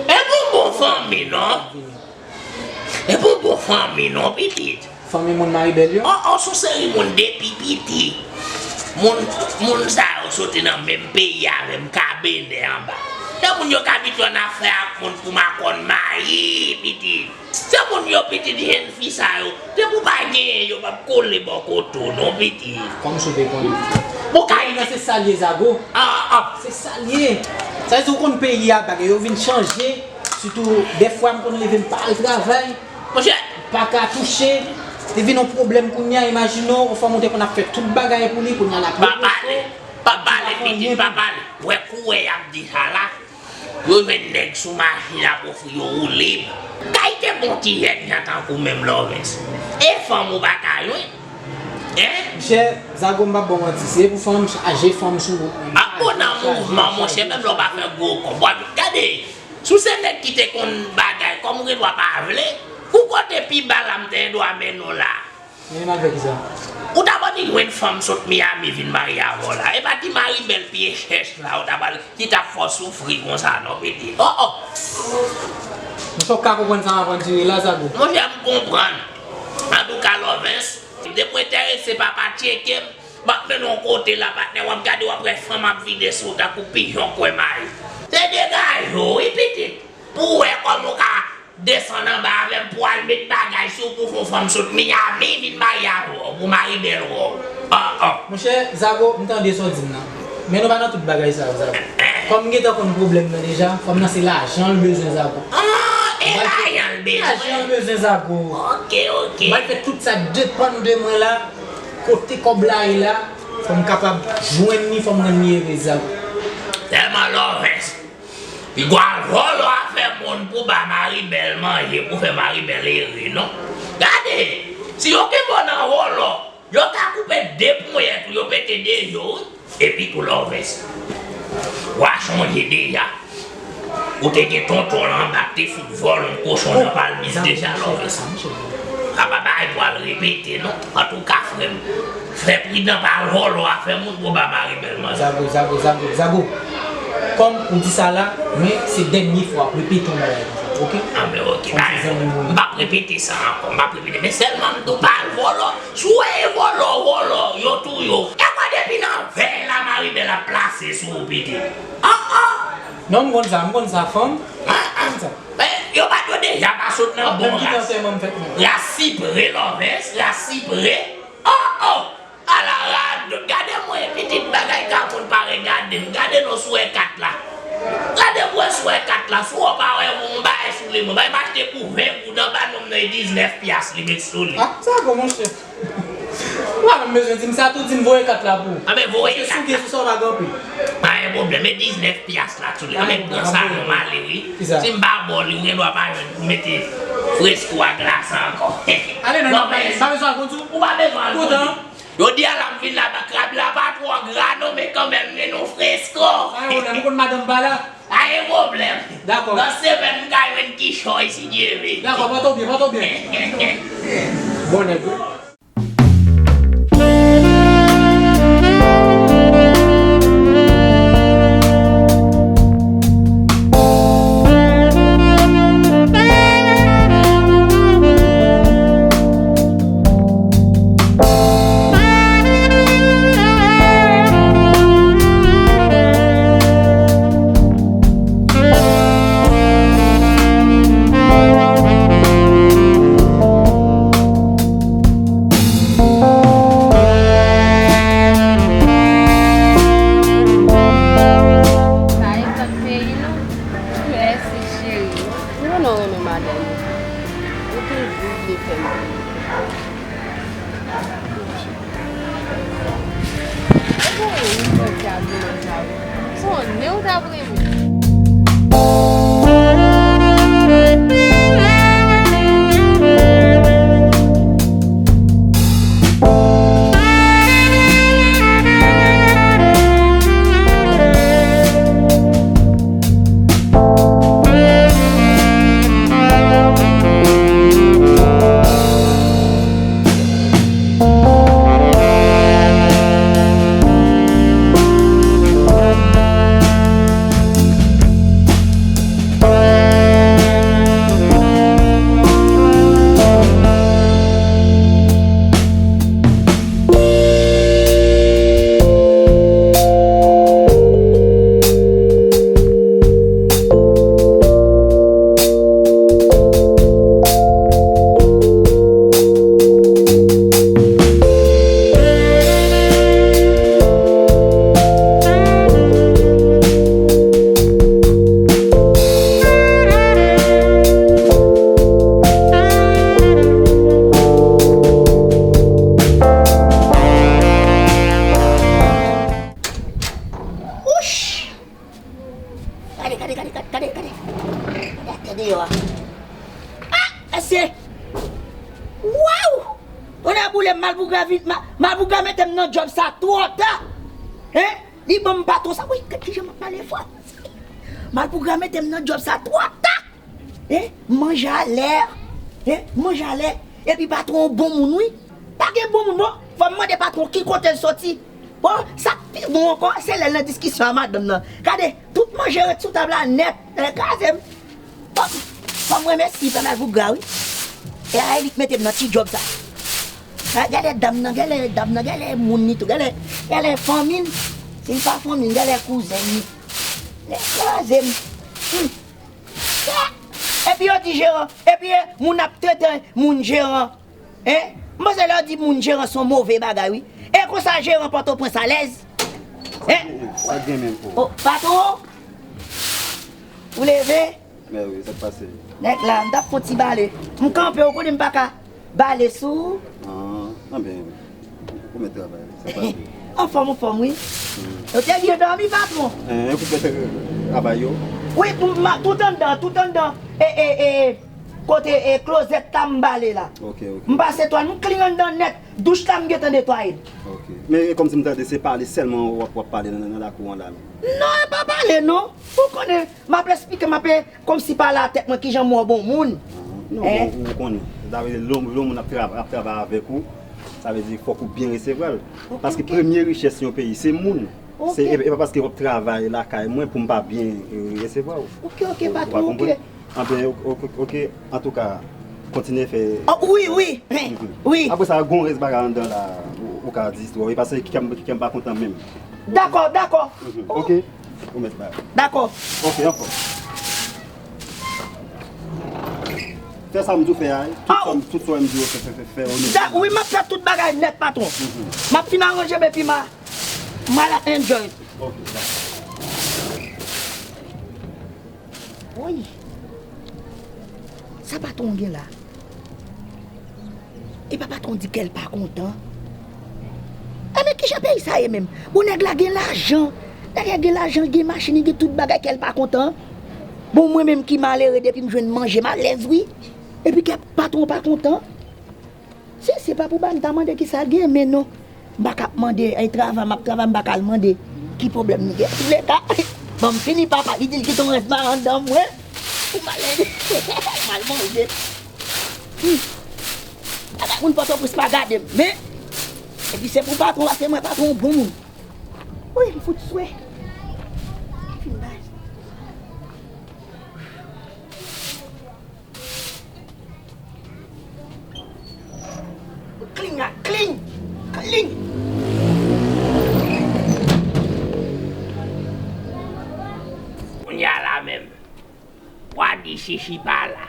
e pou bon fanmi non. E pou bon fanmi non, pitit. Fanmi moun Maribèl yo? O, o, s on seri moun depi piti. Moun, moun sa yo soti nan menm peyi avè m, Kabenè anba. Se moun yo k abitye ann afè ak moun pou makòn mayi, pitit. Se moun yo, pitit, jèn fi sa yo. Depi w pa genyen, yo p ap kole bò kote w non, pitit. Kòmsi w te konnen? Bon, Kayiti. Kounye a se sa l ye, Zago. Ah, ah. Se sa l ye. Sa vle di ou konn peyi a, bagay yo vin chanje. Sitou, dèfwa m konn leve m pa al travay. Monchè. Pa ka touche. Te vin yon pwoblèm kounye a, imajine w, yon fanm ou te konn ap fè tout bagay pou li, kounye a l ap repoze. Pa pale, pa pale, pitit, pa pale. Wè kourè y ap di sa la. Yo jwenn nèg sou machin ap ofri yo woulib. Kay te bon ti jèn jan tankou menm Lawrence. E fanm ou pa ka jwenn? Hein? Monchè, Zago, m p ap ba w manti, se pou fanm chaje fanm sou wout. Ap bon nan mouvman, monchè, menm lè w pa fè gwo kòb. W ap gade, si w se nèg ki te konn bagay, kòm ou gen dwa pa vle, pou kote pi ba la m te gen dwa mennen w la. Mennen m al fè kisa? Ou ta pral jwenn fanm sot Miami vin marye avè w la. E pa ti Maribèl pye chèch la, ou ta pral, ki t ap fè w soufri konsa non, pitit. Oh, oh. Monchè, w ka konprann sa m ap andire la, Zago? Monchè, m konprann. Antouka, Lawrence, depi w enterese, papa tcheke m. M ap mennen w yon kote la, patnè, w ap gade, w ap wè fanm ap vide sou w tankou pijon kwè mayi. Se degaje w, wi, pitit. Pou w wè kòman w ka desann anba avè m pou al met bagay sou w pou fè yon fanm sot Miami vin marye avè w, pou Maribèl wè w. Ah, ah. Monchè, Zago, m tande sa w di m nan. Men nou pa nan tout bagay sa yo, Zago. Kòm m gentan konn pwoblèm nan deja, fanm nan se lajan l bezwen, Zago. Ah, e lajan l bezwen? Lajan l bezwen, Zago. Ok, ok. M pral fè tout sa depann de mwen la, kote kòb la ye la, fò m kapab jwenn li, fò m rann li ere, Zago. Tèlman Lawrence. Li pral vòlò afè moun pou ba Maribèl manje, pou fè Maribèl ere, non. Gade, si yo kenbe w nan vòlò, yo ka koupe de ponyèt ou, yo pete de je w, wi. Epi tou Lawrence, w a chonje deja. Ou te gen tonton w anba k te fout vòlò yon kochon nan palmis deja, Lawrence. Sa pa bagay pou al repete, non. Antouka, frè m, fè pridan, pa al vòlò afè moun pou ba Maribèl manje. Zago, Zago, Zago, Zago. Kòm ou di sa la, men se dènye fwa, repete yon bagay konsa, ok? Ah, men ok, m p ap repete sa ankò, m p ap repete. Men sèlman m di w pa al vòlò, si w wè e vòlò, vòlò, yo touye w. E kwa depi nan vèy la, Maribèl ap plase sou ou, pitit. Ah, ah! Non, m konn sa, m konn sa, fanm. Ah, ah. M konn sa. Men, yo pa t yo deja pa sot nan bon ras. Ras sipre, Lawrence, ras sipre. Oh, oh! Ala radòt, gade mwen, pitit bagay ka konn pare, gade m, gade non sou e kat la. Gade mwen sou e kat la, si w pa wè yon bagay sou li, mwen, bay m achte pou ven goud anba non m nan e diznèf pyas li met sou li. Ah, sa bon, monchè. Ou pa menm bezwen di m sa tou, di m voye kat la pou ou. Anben, voye kat la. Paske si w gen sou sa, w pa gen anpil. Pa gen pwoblèm, e diznèf pyas la tou li. Anben, pran sa non, m ale, wi. Kisa? Si m pa ba w li, ou gen dwa pa jwenn pou mete fresko a glase ankò. Ale non, non, pa bezwen al konn sou. Ou pa bezwen al konn sou. Poutan, Jodi a la m vin la, krab la pa twò gra non, men kanmenm gen yon fresko. Pa gen pwoblèm, ou konn madanm pa la. Pa gen pwoblèm. Dakò. Nan semèn m ka jwenn kichòy si Dye vle. Dakò, pòte w byen, pòte w byen. Bon nèg wi. Sa e zòt peyi nou. Mèsi, cheri. Ou konnen w renmen madanm ou. Ou toujou vle fè m plezi. Ou konnen ou fè ti agiman sa yo. Konnen w t ap renmen. Wouch! Gade, gade, gade, gade, gade, gade. Gade atè deyò a. Ah, mesye! Waw! Tonnè boule m, Malpougra vin, Ma-, Malpougra mete m nan djòb sa twò ta. Hein? Li ban m patwon sa. Wi, gad kijan m ap pale fò. Malpougra mete m nan djòb sa twò ta. Hein? Manje a lè. Hein? Manje a lè. Epi patwon bon moun, wi. Pa gen bon moun, non. Fò m mande patwon ki kote l soti. Bon, sa k pi bon ankò, se lè l nan diskisyon a madanm nan. Gade, tout manje ret sou tab la nèt. Nèg kraze m. Fò, fò m remèsye Pè Malpougra, wi. E a, e li k mete m nan ti djòb sa. Ha, genlè dam nan, genlè dam nan, genlè moun li tou, genlè, genlè fanmi l. Si l pa fanmi l, genlè kouzen l li. Nèg kraze m. Hmm. Epi yo di jeran, epi moun ap trete moun jeran. Hein? M panse lè w di moun jeran se yon move bagay, wi. E konsa jeran Pòtoprens alèz? Hein? Sa k gen menm pou ou? Oh, patwon? Ou leve? Mè wi, sa k pase? Nèg la, m t ap fè yon ti bale. M kanpe, ou konnen m pa ka bale sou ou. Ah, anben, ou mèt travay, sa k pase? Anfòm, anfòm, wi. Hmm. Ou te byen dòmi, patwon? Eh, ou mèt travay yo? Wi, m, m, tout anndan, tout anndan. E, e, e, kote, e, klozèt la m bale la. Ok, ok. M pase twal, m klin anndan nèt. Douch la m gentan netwaye l. Ok. Men e kòmsi m tande se pale sèlman w ap, w ap pale nan, nan, nan lakou an la, non? Non, e pa pale, non. Ou konnen, m ap esplike, m ap, e, kòmsi pale a tèt mwen kijan m wè w bon moun. Ah, non, hein? Bon, ou konnen. Sa vle di, lè yon, lè yon moun ap tra-, ap travay avèk ou, sa vle di fòk ou byen resevwa l. Ok, ok. Paske premye richès yon peyi, se moun. Ok. Se, e, e pa paske w ap travay lakay mwen pou m pa byen, e, resevwa w. Ok, ok, patwon, ok. Ou, ou pa konprann? Anben, ok, ok, ok. Antouka, kontinye fè. Oh, wi, wi, wi. Apre sa, gon rès bagay anndan la, ou, ou ka di istwa w, e paske kè m, kè m pa kontan menm. Dakò, dakò. Mhm. Ok? Ou mèt bay. Dakò. Ok, ankò. Fè sa m di w fè a, wi. Tout sa m, tout sa m di w fè, fè, fè, fè, wi. Wi, m ap fè tout bagay nèt, patwon. Mhm. M ap fin aranje m epi m a, m al enjoy. Ok, dakò. Woy! Sa patwon gen la? Epa patwon di kè l pa kontan? Enben kijan peyi sa ye menm? Bon, nèg la gen lajan. Nèg la gen lajan, li gen machin, li gen tout bagay, kè l pa kontan? Bon, mwen menm ki malere, depi m jwenn manje, m alèz, wi. Epi kè patwon pa kontan? Si se pa pou ba m ta mande kisa l gen, men non. M pa ka ap mande, e travay m ap travay, m pa ka al mande. Ki pwoblèm li gen? Antouleka, bon, m fini papa, li di l kite yon rès mayi anndan mwen. Pou m al, m al manje. Hmm. Bagay moun Pòtoprens pa gade m, men, epi se pou patwon, paske mwen patwon bon moun. Wi, m fout swe. Fin bay. Kling la, kling! Kling! Kounye a la menm, w a di Chichi pa la.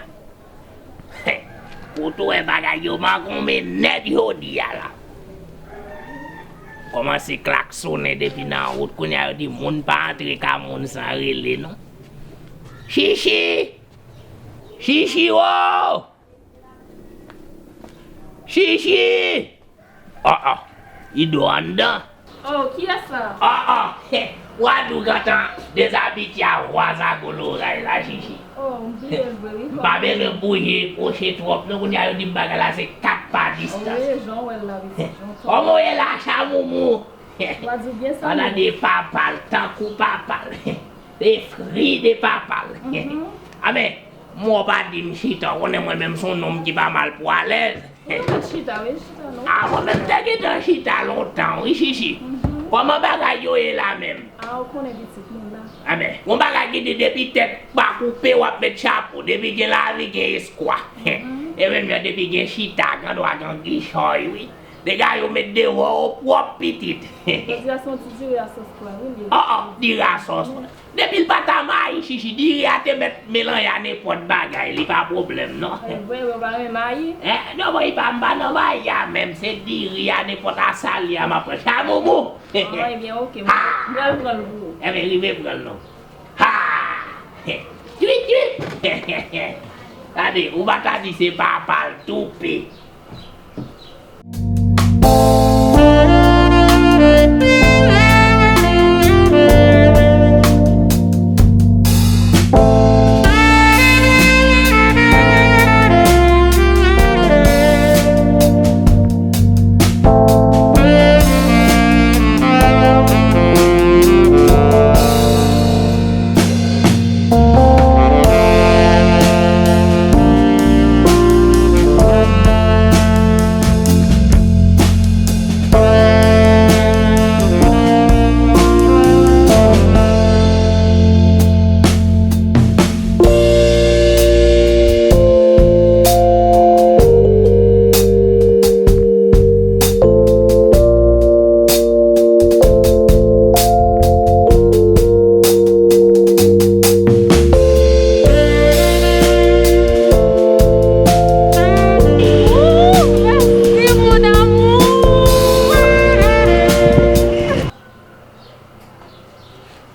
Kote w wè bagay yo magonmen nèt jodi a la. Kòmanse klaksonnen depi nan wout, kounye a yo di moun pa antre ka moun san rele non. Chichi! Chichi o! Chichi! Ah, ah. Ido anndan. Oh, kiyès sa? Ah, ah. Wadou gentan dezabitye a vwa zago loray la, Chichi. Oh, m bliye l vre, wi. M pa bezwen bouje kwoche twòp, non, kounye a yo di m bagay la se kat pa distans. Wi, jan w wè l la, wi, se jan w... Kòman w ye la, Chamoumou? Wadou byen sa. Pandan de papa l, tankou papa l. Se fri de papa l. Mhm. A men, mwen w pa di m chita, w konnen mwen menm se yon nonm ki pa mal pou alèz. Ou mèt chita, wi, chita non. A, mwen menm m te gentan chita lontan, wi, Chichi. Mhm. Kòman bagay yo ye la menm? A, ou konnen pitit mwen la. A men, yon bagay ki di depi tèt pa koupe, w ap met chapo. Depi gen lavi, gen eskwa. Mhm. E menm jan depi gen chita, gen dwa gen kichòy, wi. Dega yo met devò yo pwòp pitit. Jodi a se yon ti diri a sòs pwa, wi, li ye. Oh, oh, diri a sòs pwa. Depi l pa ta mayi, Chichi, diri a te mèt melanje a nenpòt bagay, li pa pwoblèm, non. E vre, ou pa renmen mayi? Eh, non, bon, li pa, m pa nan mayi a menm, se diri a, nenpòt a sa l ye a, m ap pran. Chamoumou! Ah, ebyen, oke, m pral pran l pou ou. Ebyen, rive pran l, non. Ha! Twit, twit! Gade, ou pa ta di se papa l toupe.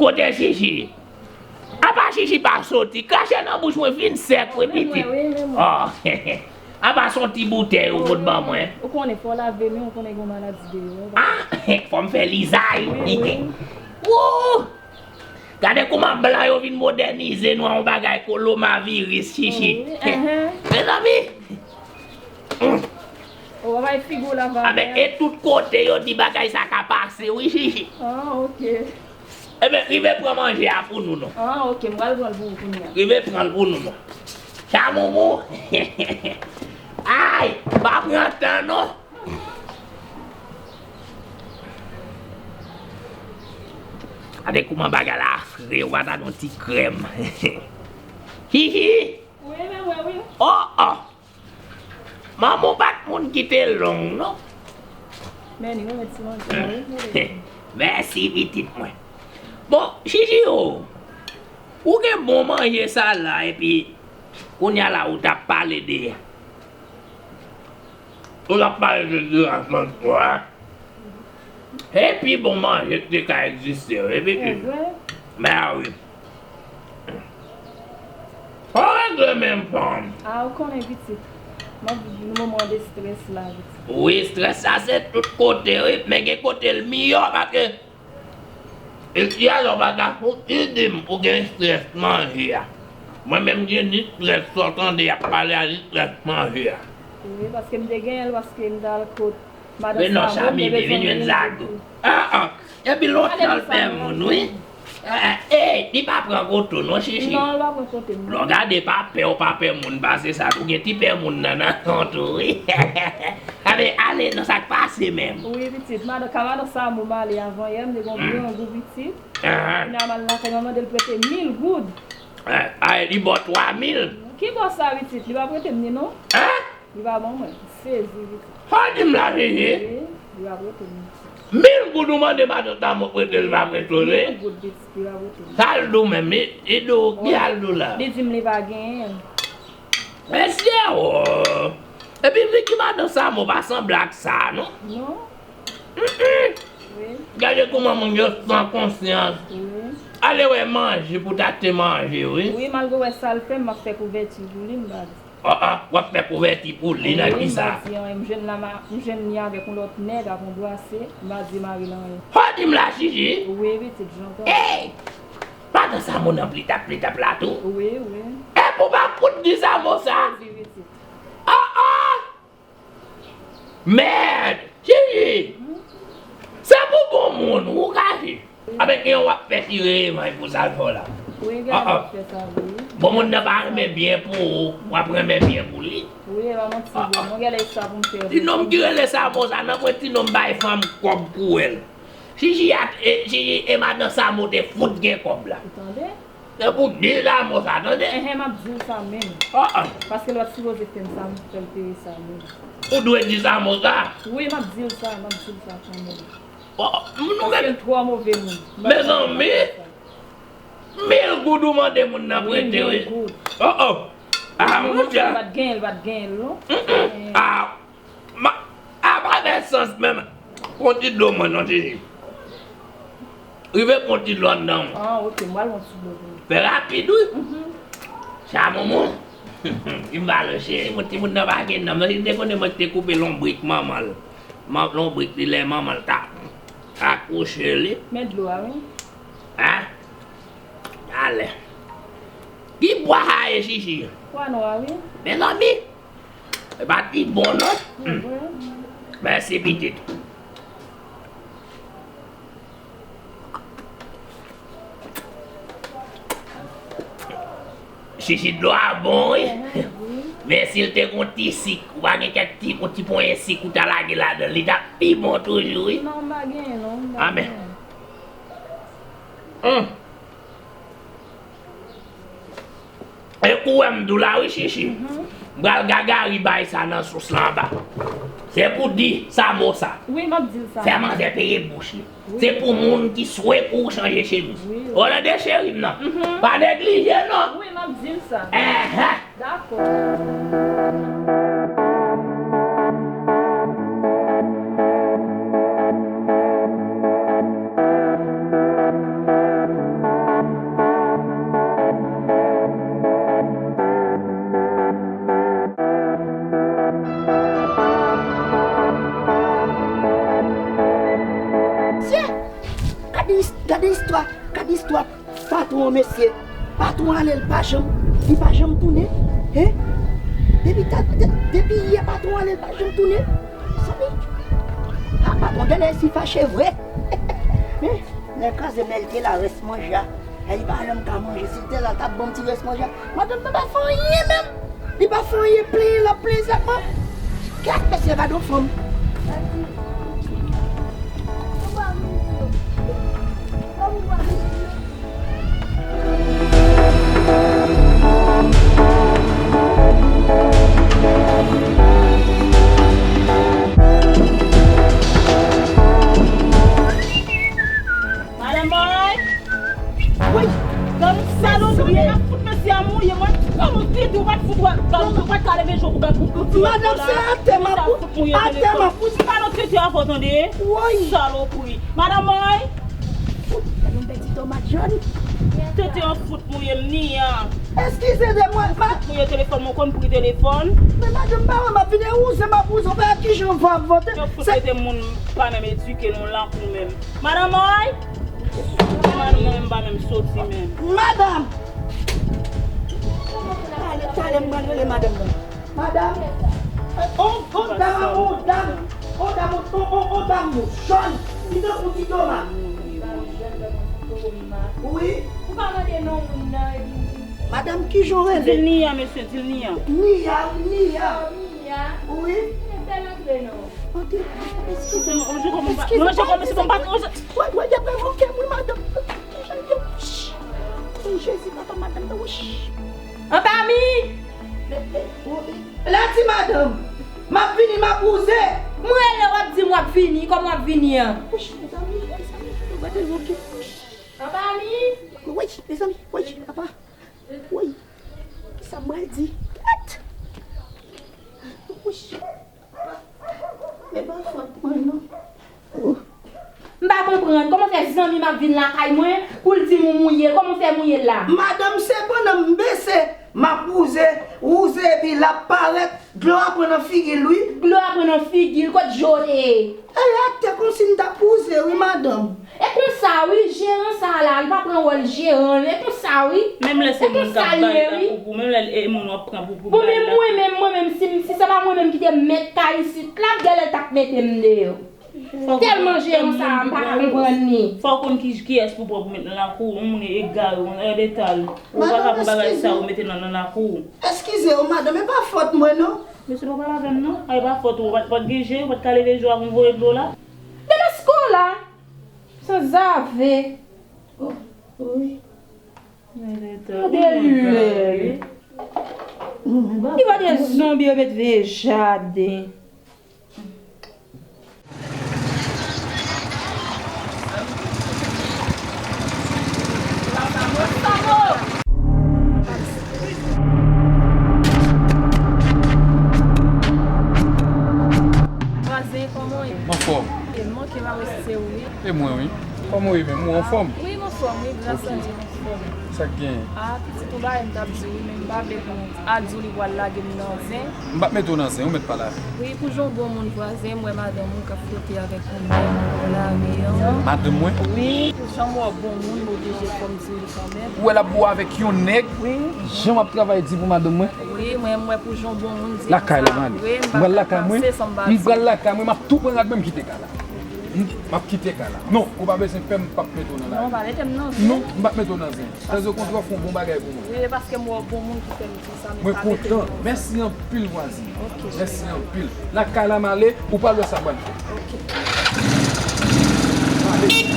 Kote Chichi? Apa Chichi pa soti? Krache nan bouch mwen vin sèk, wi, pitit. Wi, wi, wi. Oh. Apa se yon ti boutèy ou pot ban mwen? Ou konnen, fò w lave men, ou konnen gen maladi deyò. Ah, fò m fè lizay. Wi, wi. Woo! Gade kouman blan yo vin modènize nou a yon bagay kolomaviris, Chichi. Wi, enhen. Mezanmi! Oh, w ap bay figi w la, Valè. A, men, e tout kote yo di bagay sa ka pase, wi, Chichi. Ah, oke. Ebyen, rive pran manje a pou nou, non. Ah, oke, m pral pran l pou ou kounye a. Rive pran l pou nou, non. Chamoumou. Ay, pa pran tan, non. Gade kouman bagay la fre, ou pa ta yon ti krèm. Chichi. Wi, men mwen, wi. Oh, oh. Manman w pa t moun ki te long, non. Men li renmen ti manje a, wi. Mèsi, pitit mwen. Bon, Chichi o, ou gen bon manje sa la, epi kounye a la, ou t ap pale de, ou t ap pale de, de la sòs pwa. E pi bon manje ki te ka egziste, wi, pitit. Evre? Mèsi. Fò w regle menm fanm. A, ou konnen pitit. M ap viv yon moman de estrès la, pitit. Wi, estrès la se tout kote, wi. Men gen kote l miyò, paske, e si alò w pa ta fout di m ou gen estrès manje a. Mwen menm gen ni estrès sa w tande y ap pale a, ni estrès manje a. Wi, paske m te genyen l, paske m t al kot Madan Renan Savo, Chami, te bezwen vin jwenn vin Zago. Ah, ah. Epi lontan l pè moun, wi. Eh, eh, li pa pran kote w non, Chichi. Non, l pa pran kote m. Lè w gade pa pè w, pa pè moun pase sa tou. Gen ti pè moun nan nan kont ou, wi. Ale, ale, nan sa k pase menm. Wi, pitit. Madan, ka madan Samo m ale avan yè, m te gon grangou, pitit. Kounye a m al lakay mwen mande l prete mil goud. Eh, ay, li ba w twa mil. Ki bò sa, pitit? Li pa prete m ni non. Hein? Li pa ban mwen. Sezi, pitit. Sa w di m la, Chichi? Wi, li pa prete m. Mil goud ou mande madan Samo prete l, li pa prete w, wi? Mil goud, pitit, li pa prete m. Sa l di w menm? Li, li di w, ki sa l di w la? Li di m li pa genyen. Mesye, oh! Epi vi ki madan Samo pa sanble ak sa, non? Non. Mm-mm. Wi. Gade kouman moun yo san konsyans. Wi. Ale wè manje pou t achte manje, wi. Wi, malgre w wè sa l fè, m ap fè kouvèti pou li, m pa di. Ah, ah, w ap fè kouvèti pou li nan ki sa? Wi, m pa di anyen, m jwenn la, ma-, m jwenn li avèk yon lòt nèg ap anbrase, m pa di mari l anyen. Sa w di m la, Chichi? Wi, pitit, jan tande. Hey! Madan Samo nan plitap, plitap la tou? Wi, wi. E pou pa kout di Samo sa? Sezi, pitit. Ah, ah! Mèd! Chichi! Se pou bon moun, ou kache. Avèk yon w ap fè ti revanj pou sa l fè w la. Wi, gen lè l ap fè sa vre, wi. Bon moun nan pa renmen byen pou ou, w ap renmen byen pou li. Wi, e pa manti, bon, mwen gen lè sa pou m fè. Ti nonm ki rele Samo sa, nan pwen ti nonm bay fanm kòb pou wè l. Chichi a, e, Chichi e madan Samo te fout gen kòb la. Ou tande? Se pou di Samo sa, tande? Enhen, m ap di l sa menm. Ah, ah. Paske l pa t sipoze fè m sa, m fè l peye sa menm. Ou dwe di Samo sa. Wi, m ap di l sa, m ap di l sa kanmenm. Oh, nou gen. Paske l twò move moun. Mezanmi, mil goud ou mande moun nan prete, wi. Mil goud. Oh, oh. Ah, mon Dieu. Li pa t genyen, li pa t genyen l, non. Mm, mm. Ah, Ma, a pa fè sans menm. Pran ti dlo mwen non, Chichi. Rive pran ti dlo anndan. Ah, ok, m pral pran ti dlo pou ou. Fè rapid, wi. Mhm. Sa bonbon. Li pa lòche, wi, timoun nan pa gen nanm. Si te konnen mwen te koupe lonbrik manman l. Man-, lonbrik li lè manman l ta akouche li. Men dlo a, wi. Hein? Talè. Ki pwa sa ye, Chichi? Pwa nwa, wi. Mezanmi. E pa ti bon, non? Mèsi, pitit. Chichi, dlo a bon, wi. Men si l te gon ti sik, ou pa gen kèk ti, yon ti ponyen sik ou ta lage ladan l, li t ap pi bon toujou, wi. Non, m pa genyen, non, m pa genyen. Hum. E ou wè m di w la wi, Chichi. M pral gagari bay sa nan sous la anba. Se pou di Samo sa. Wi, m ap di l sa. Fè manzè peye bouch li. Wi. Se pou moun ki swe pou ou chanje chemiz. Wi, wi. Ou tande cheri m nan? Pa neglije non. Wi, m ap di l sa. Enhen. Dakò. Gade, gade istwa, gade istwa. Patwon an, mesye, patwon an ale, l pa janm, li pa janm tounen. Hein? Depi ta, de-, depi yè patwon an ale, l pa janm tounen. Mezanmi. Ha, patwon genlè si fache vre. Hein? Nèg kraze, men l te la, rès manje a. E li pa janm ka manje. Si l te la, l t ap ban m ti rès manje a. Madanm nan pa fè anyen menm. Li pa fè anyen, plenyen l ap plenyen sèlman. Kèt, mesye, gade yon fanm. Madan Moy! Woy! Gad yon salopri, w ap fout mesye a mouye, mwen. Gad yon tete, w pa t fout wè, gad yon, w pa t ka leve je w pou gad yon tete. Madanm, se atè m ap, atè m ap. Gad yon tete avè w, tande? Woy! Salopri. Madan Moy! Fout, gad yon bèti tomat jòn. Tete an fout mouye m ni an. Eskize de mwen, ma- Fout mouye telefòn mwen, w konn pri telefòn. Men madanm, pa wè m ap vide wouze, m ap wouze, w pa wè kijan van ap vante. Yo fout mete moun pa menm edike nou lan kou menm. Madan Moy! Madanm mwen menm pa menm soti menm. Madanm! Talè, talè, m pral rele madanm nan. Madanm! On, on dam, on dam! On dam, on, on, on dam jòn, li tankou ti tomat. Wi. Ou pa mande non moun nan, epi. Madanm, kijan w rele? Di l Nia, mesye, di l Nia. Nia, wi, Nia. Nia. Wi. Mwen fè l antre non. Ok. Eskize. Mwen manje kòm si mwen pa t manje. Wè, wè, y ap revoke m, wi, madanm. Kijan yo? Shh. Jezi, papa, madanm nan, wi, shh. Anba mi! La ti madanm, m ap vini, m ap wouze. M rele w ap di m w ap vini, kòman w ap vini an? Wouch, mezanmi, mezanmi, yo gade yo ki wouch. Anba mi! Woy, mezanmi, woy, apa? Woy, kisa m pral di? Gad! Wouch. E pa fòt mwen non. M pa konprann, kòman fè zanmi m ap vin lakay mwen pou l di m ou mouye l, kòman fè mouye l la? Madanm, se pandan m bese, m ap wouze, wouze epi l ap parèt, dlo a pran nan figi l wi. Dlo a pran nan figi l, kot dlo te ye? E atè kòmsi m t ap wouze wi madanm. E konsa wi, jeran sa la, li pa pran wòl jeran, e konsa wi. Menm lè se moun k ap bay lakou pou, menm lè e moun w ap pran pou, pou bay lakou. Bon, men mwen menm, mwen menm, si, si se pa mwen menm ki te mèt kay isit la, genlè l t ap mete m deyò. Tèlman jeran sa a, m pa ka konprann li. Fò w konn ki, kiyès pou pran pou met nan lakou w, yon moun egare, yon èdeta l. Ou pa ka pran bagay sa ou mete nan, nan lakou w. Eskize w, madanm, e pa fòt mwen non. Mesye, pa pale avè m non. A, e pa fòt ou, w pa t, w pa t gen je, w pa t ka leve je w avè yon voye dlo la. Demasko la! Sanzave. Oh, wi. Gade lè. Li pa de zonbi yo met veye jaden. Vwazen, kòman w ye? M anfòm. E m manke pa wè si se ou ye. E mwen, wi. Kòman w ye menm? Ou anfòm? Wi, m anfòm, wi, gras a Dye, m anfòm. Sa k genyen? A, pitit, yon bagay m t ap di w, wi, men m pa vle pou al di w li pral lage m nan zen. M p ap mete w nan zen, ou mèt pale avè m. Wi, pou jan w bon moun vwazen, m wè madanm ou k ap fwote avèk yon nèg nan lari an. Madanm mwen? Wi, pou jan m wè w bon moun, m oblije fò m di w li kanmenm. Ou wè l ap bo avèk yon nèg? Wi. Jan m ap travay di pou madanm mwen? Wi, mwen, m wè pou jan w bon moun di m sa vre, m pa ka panse san m pa di. M pral lakay mwen, m ap tou pran rad mwen, m kite kay la. M, m ap kite kay la. Non, ou pa bezwen pè, m p ap mete w nan lari. Non, pa mete m nan zen. Non, m p ap mete w nan zen. Tanzantan w fè yon bon bagay pou mwen. Wi, e paske m wè w bon moun ki fè m di sa, men pa mete m nan zen. Mwen kontan. Mèsi anpil, vwazen. Ok. Mèsi anpil. Nan kay la m ale, ou pral wè sa m pral fè. Ok. M ale.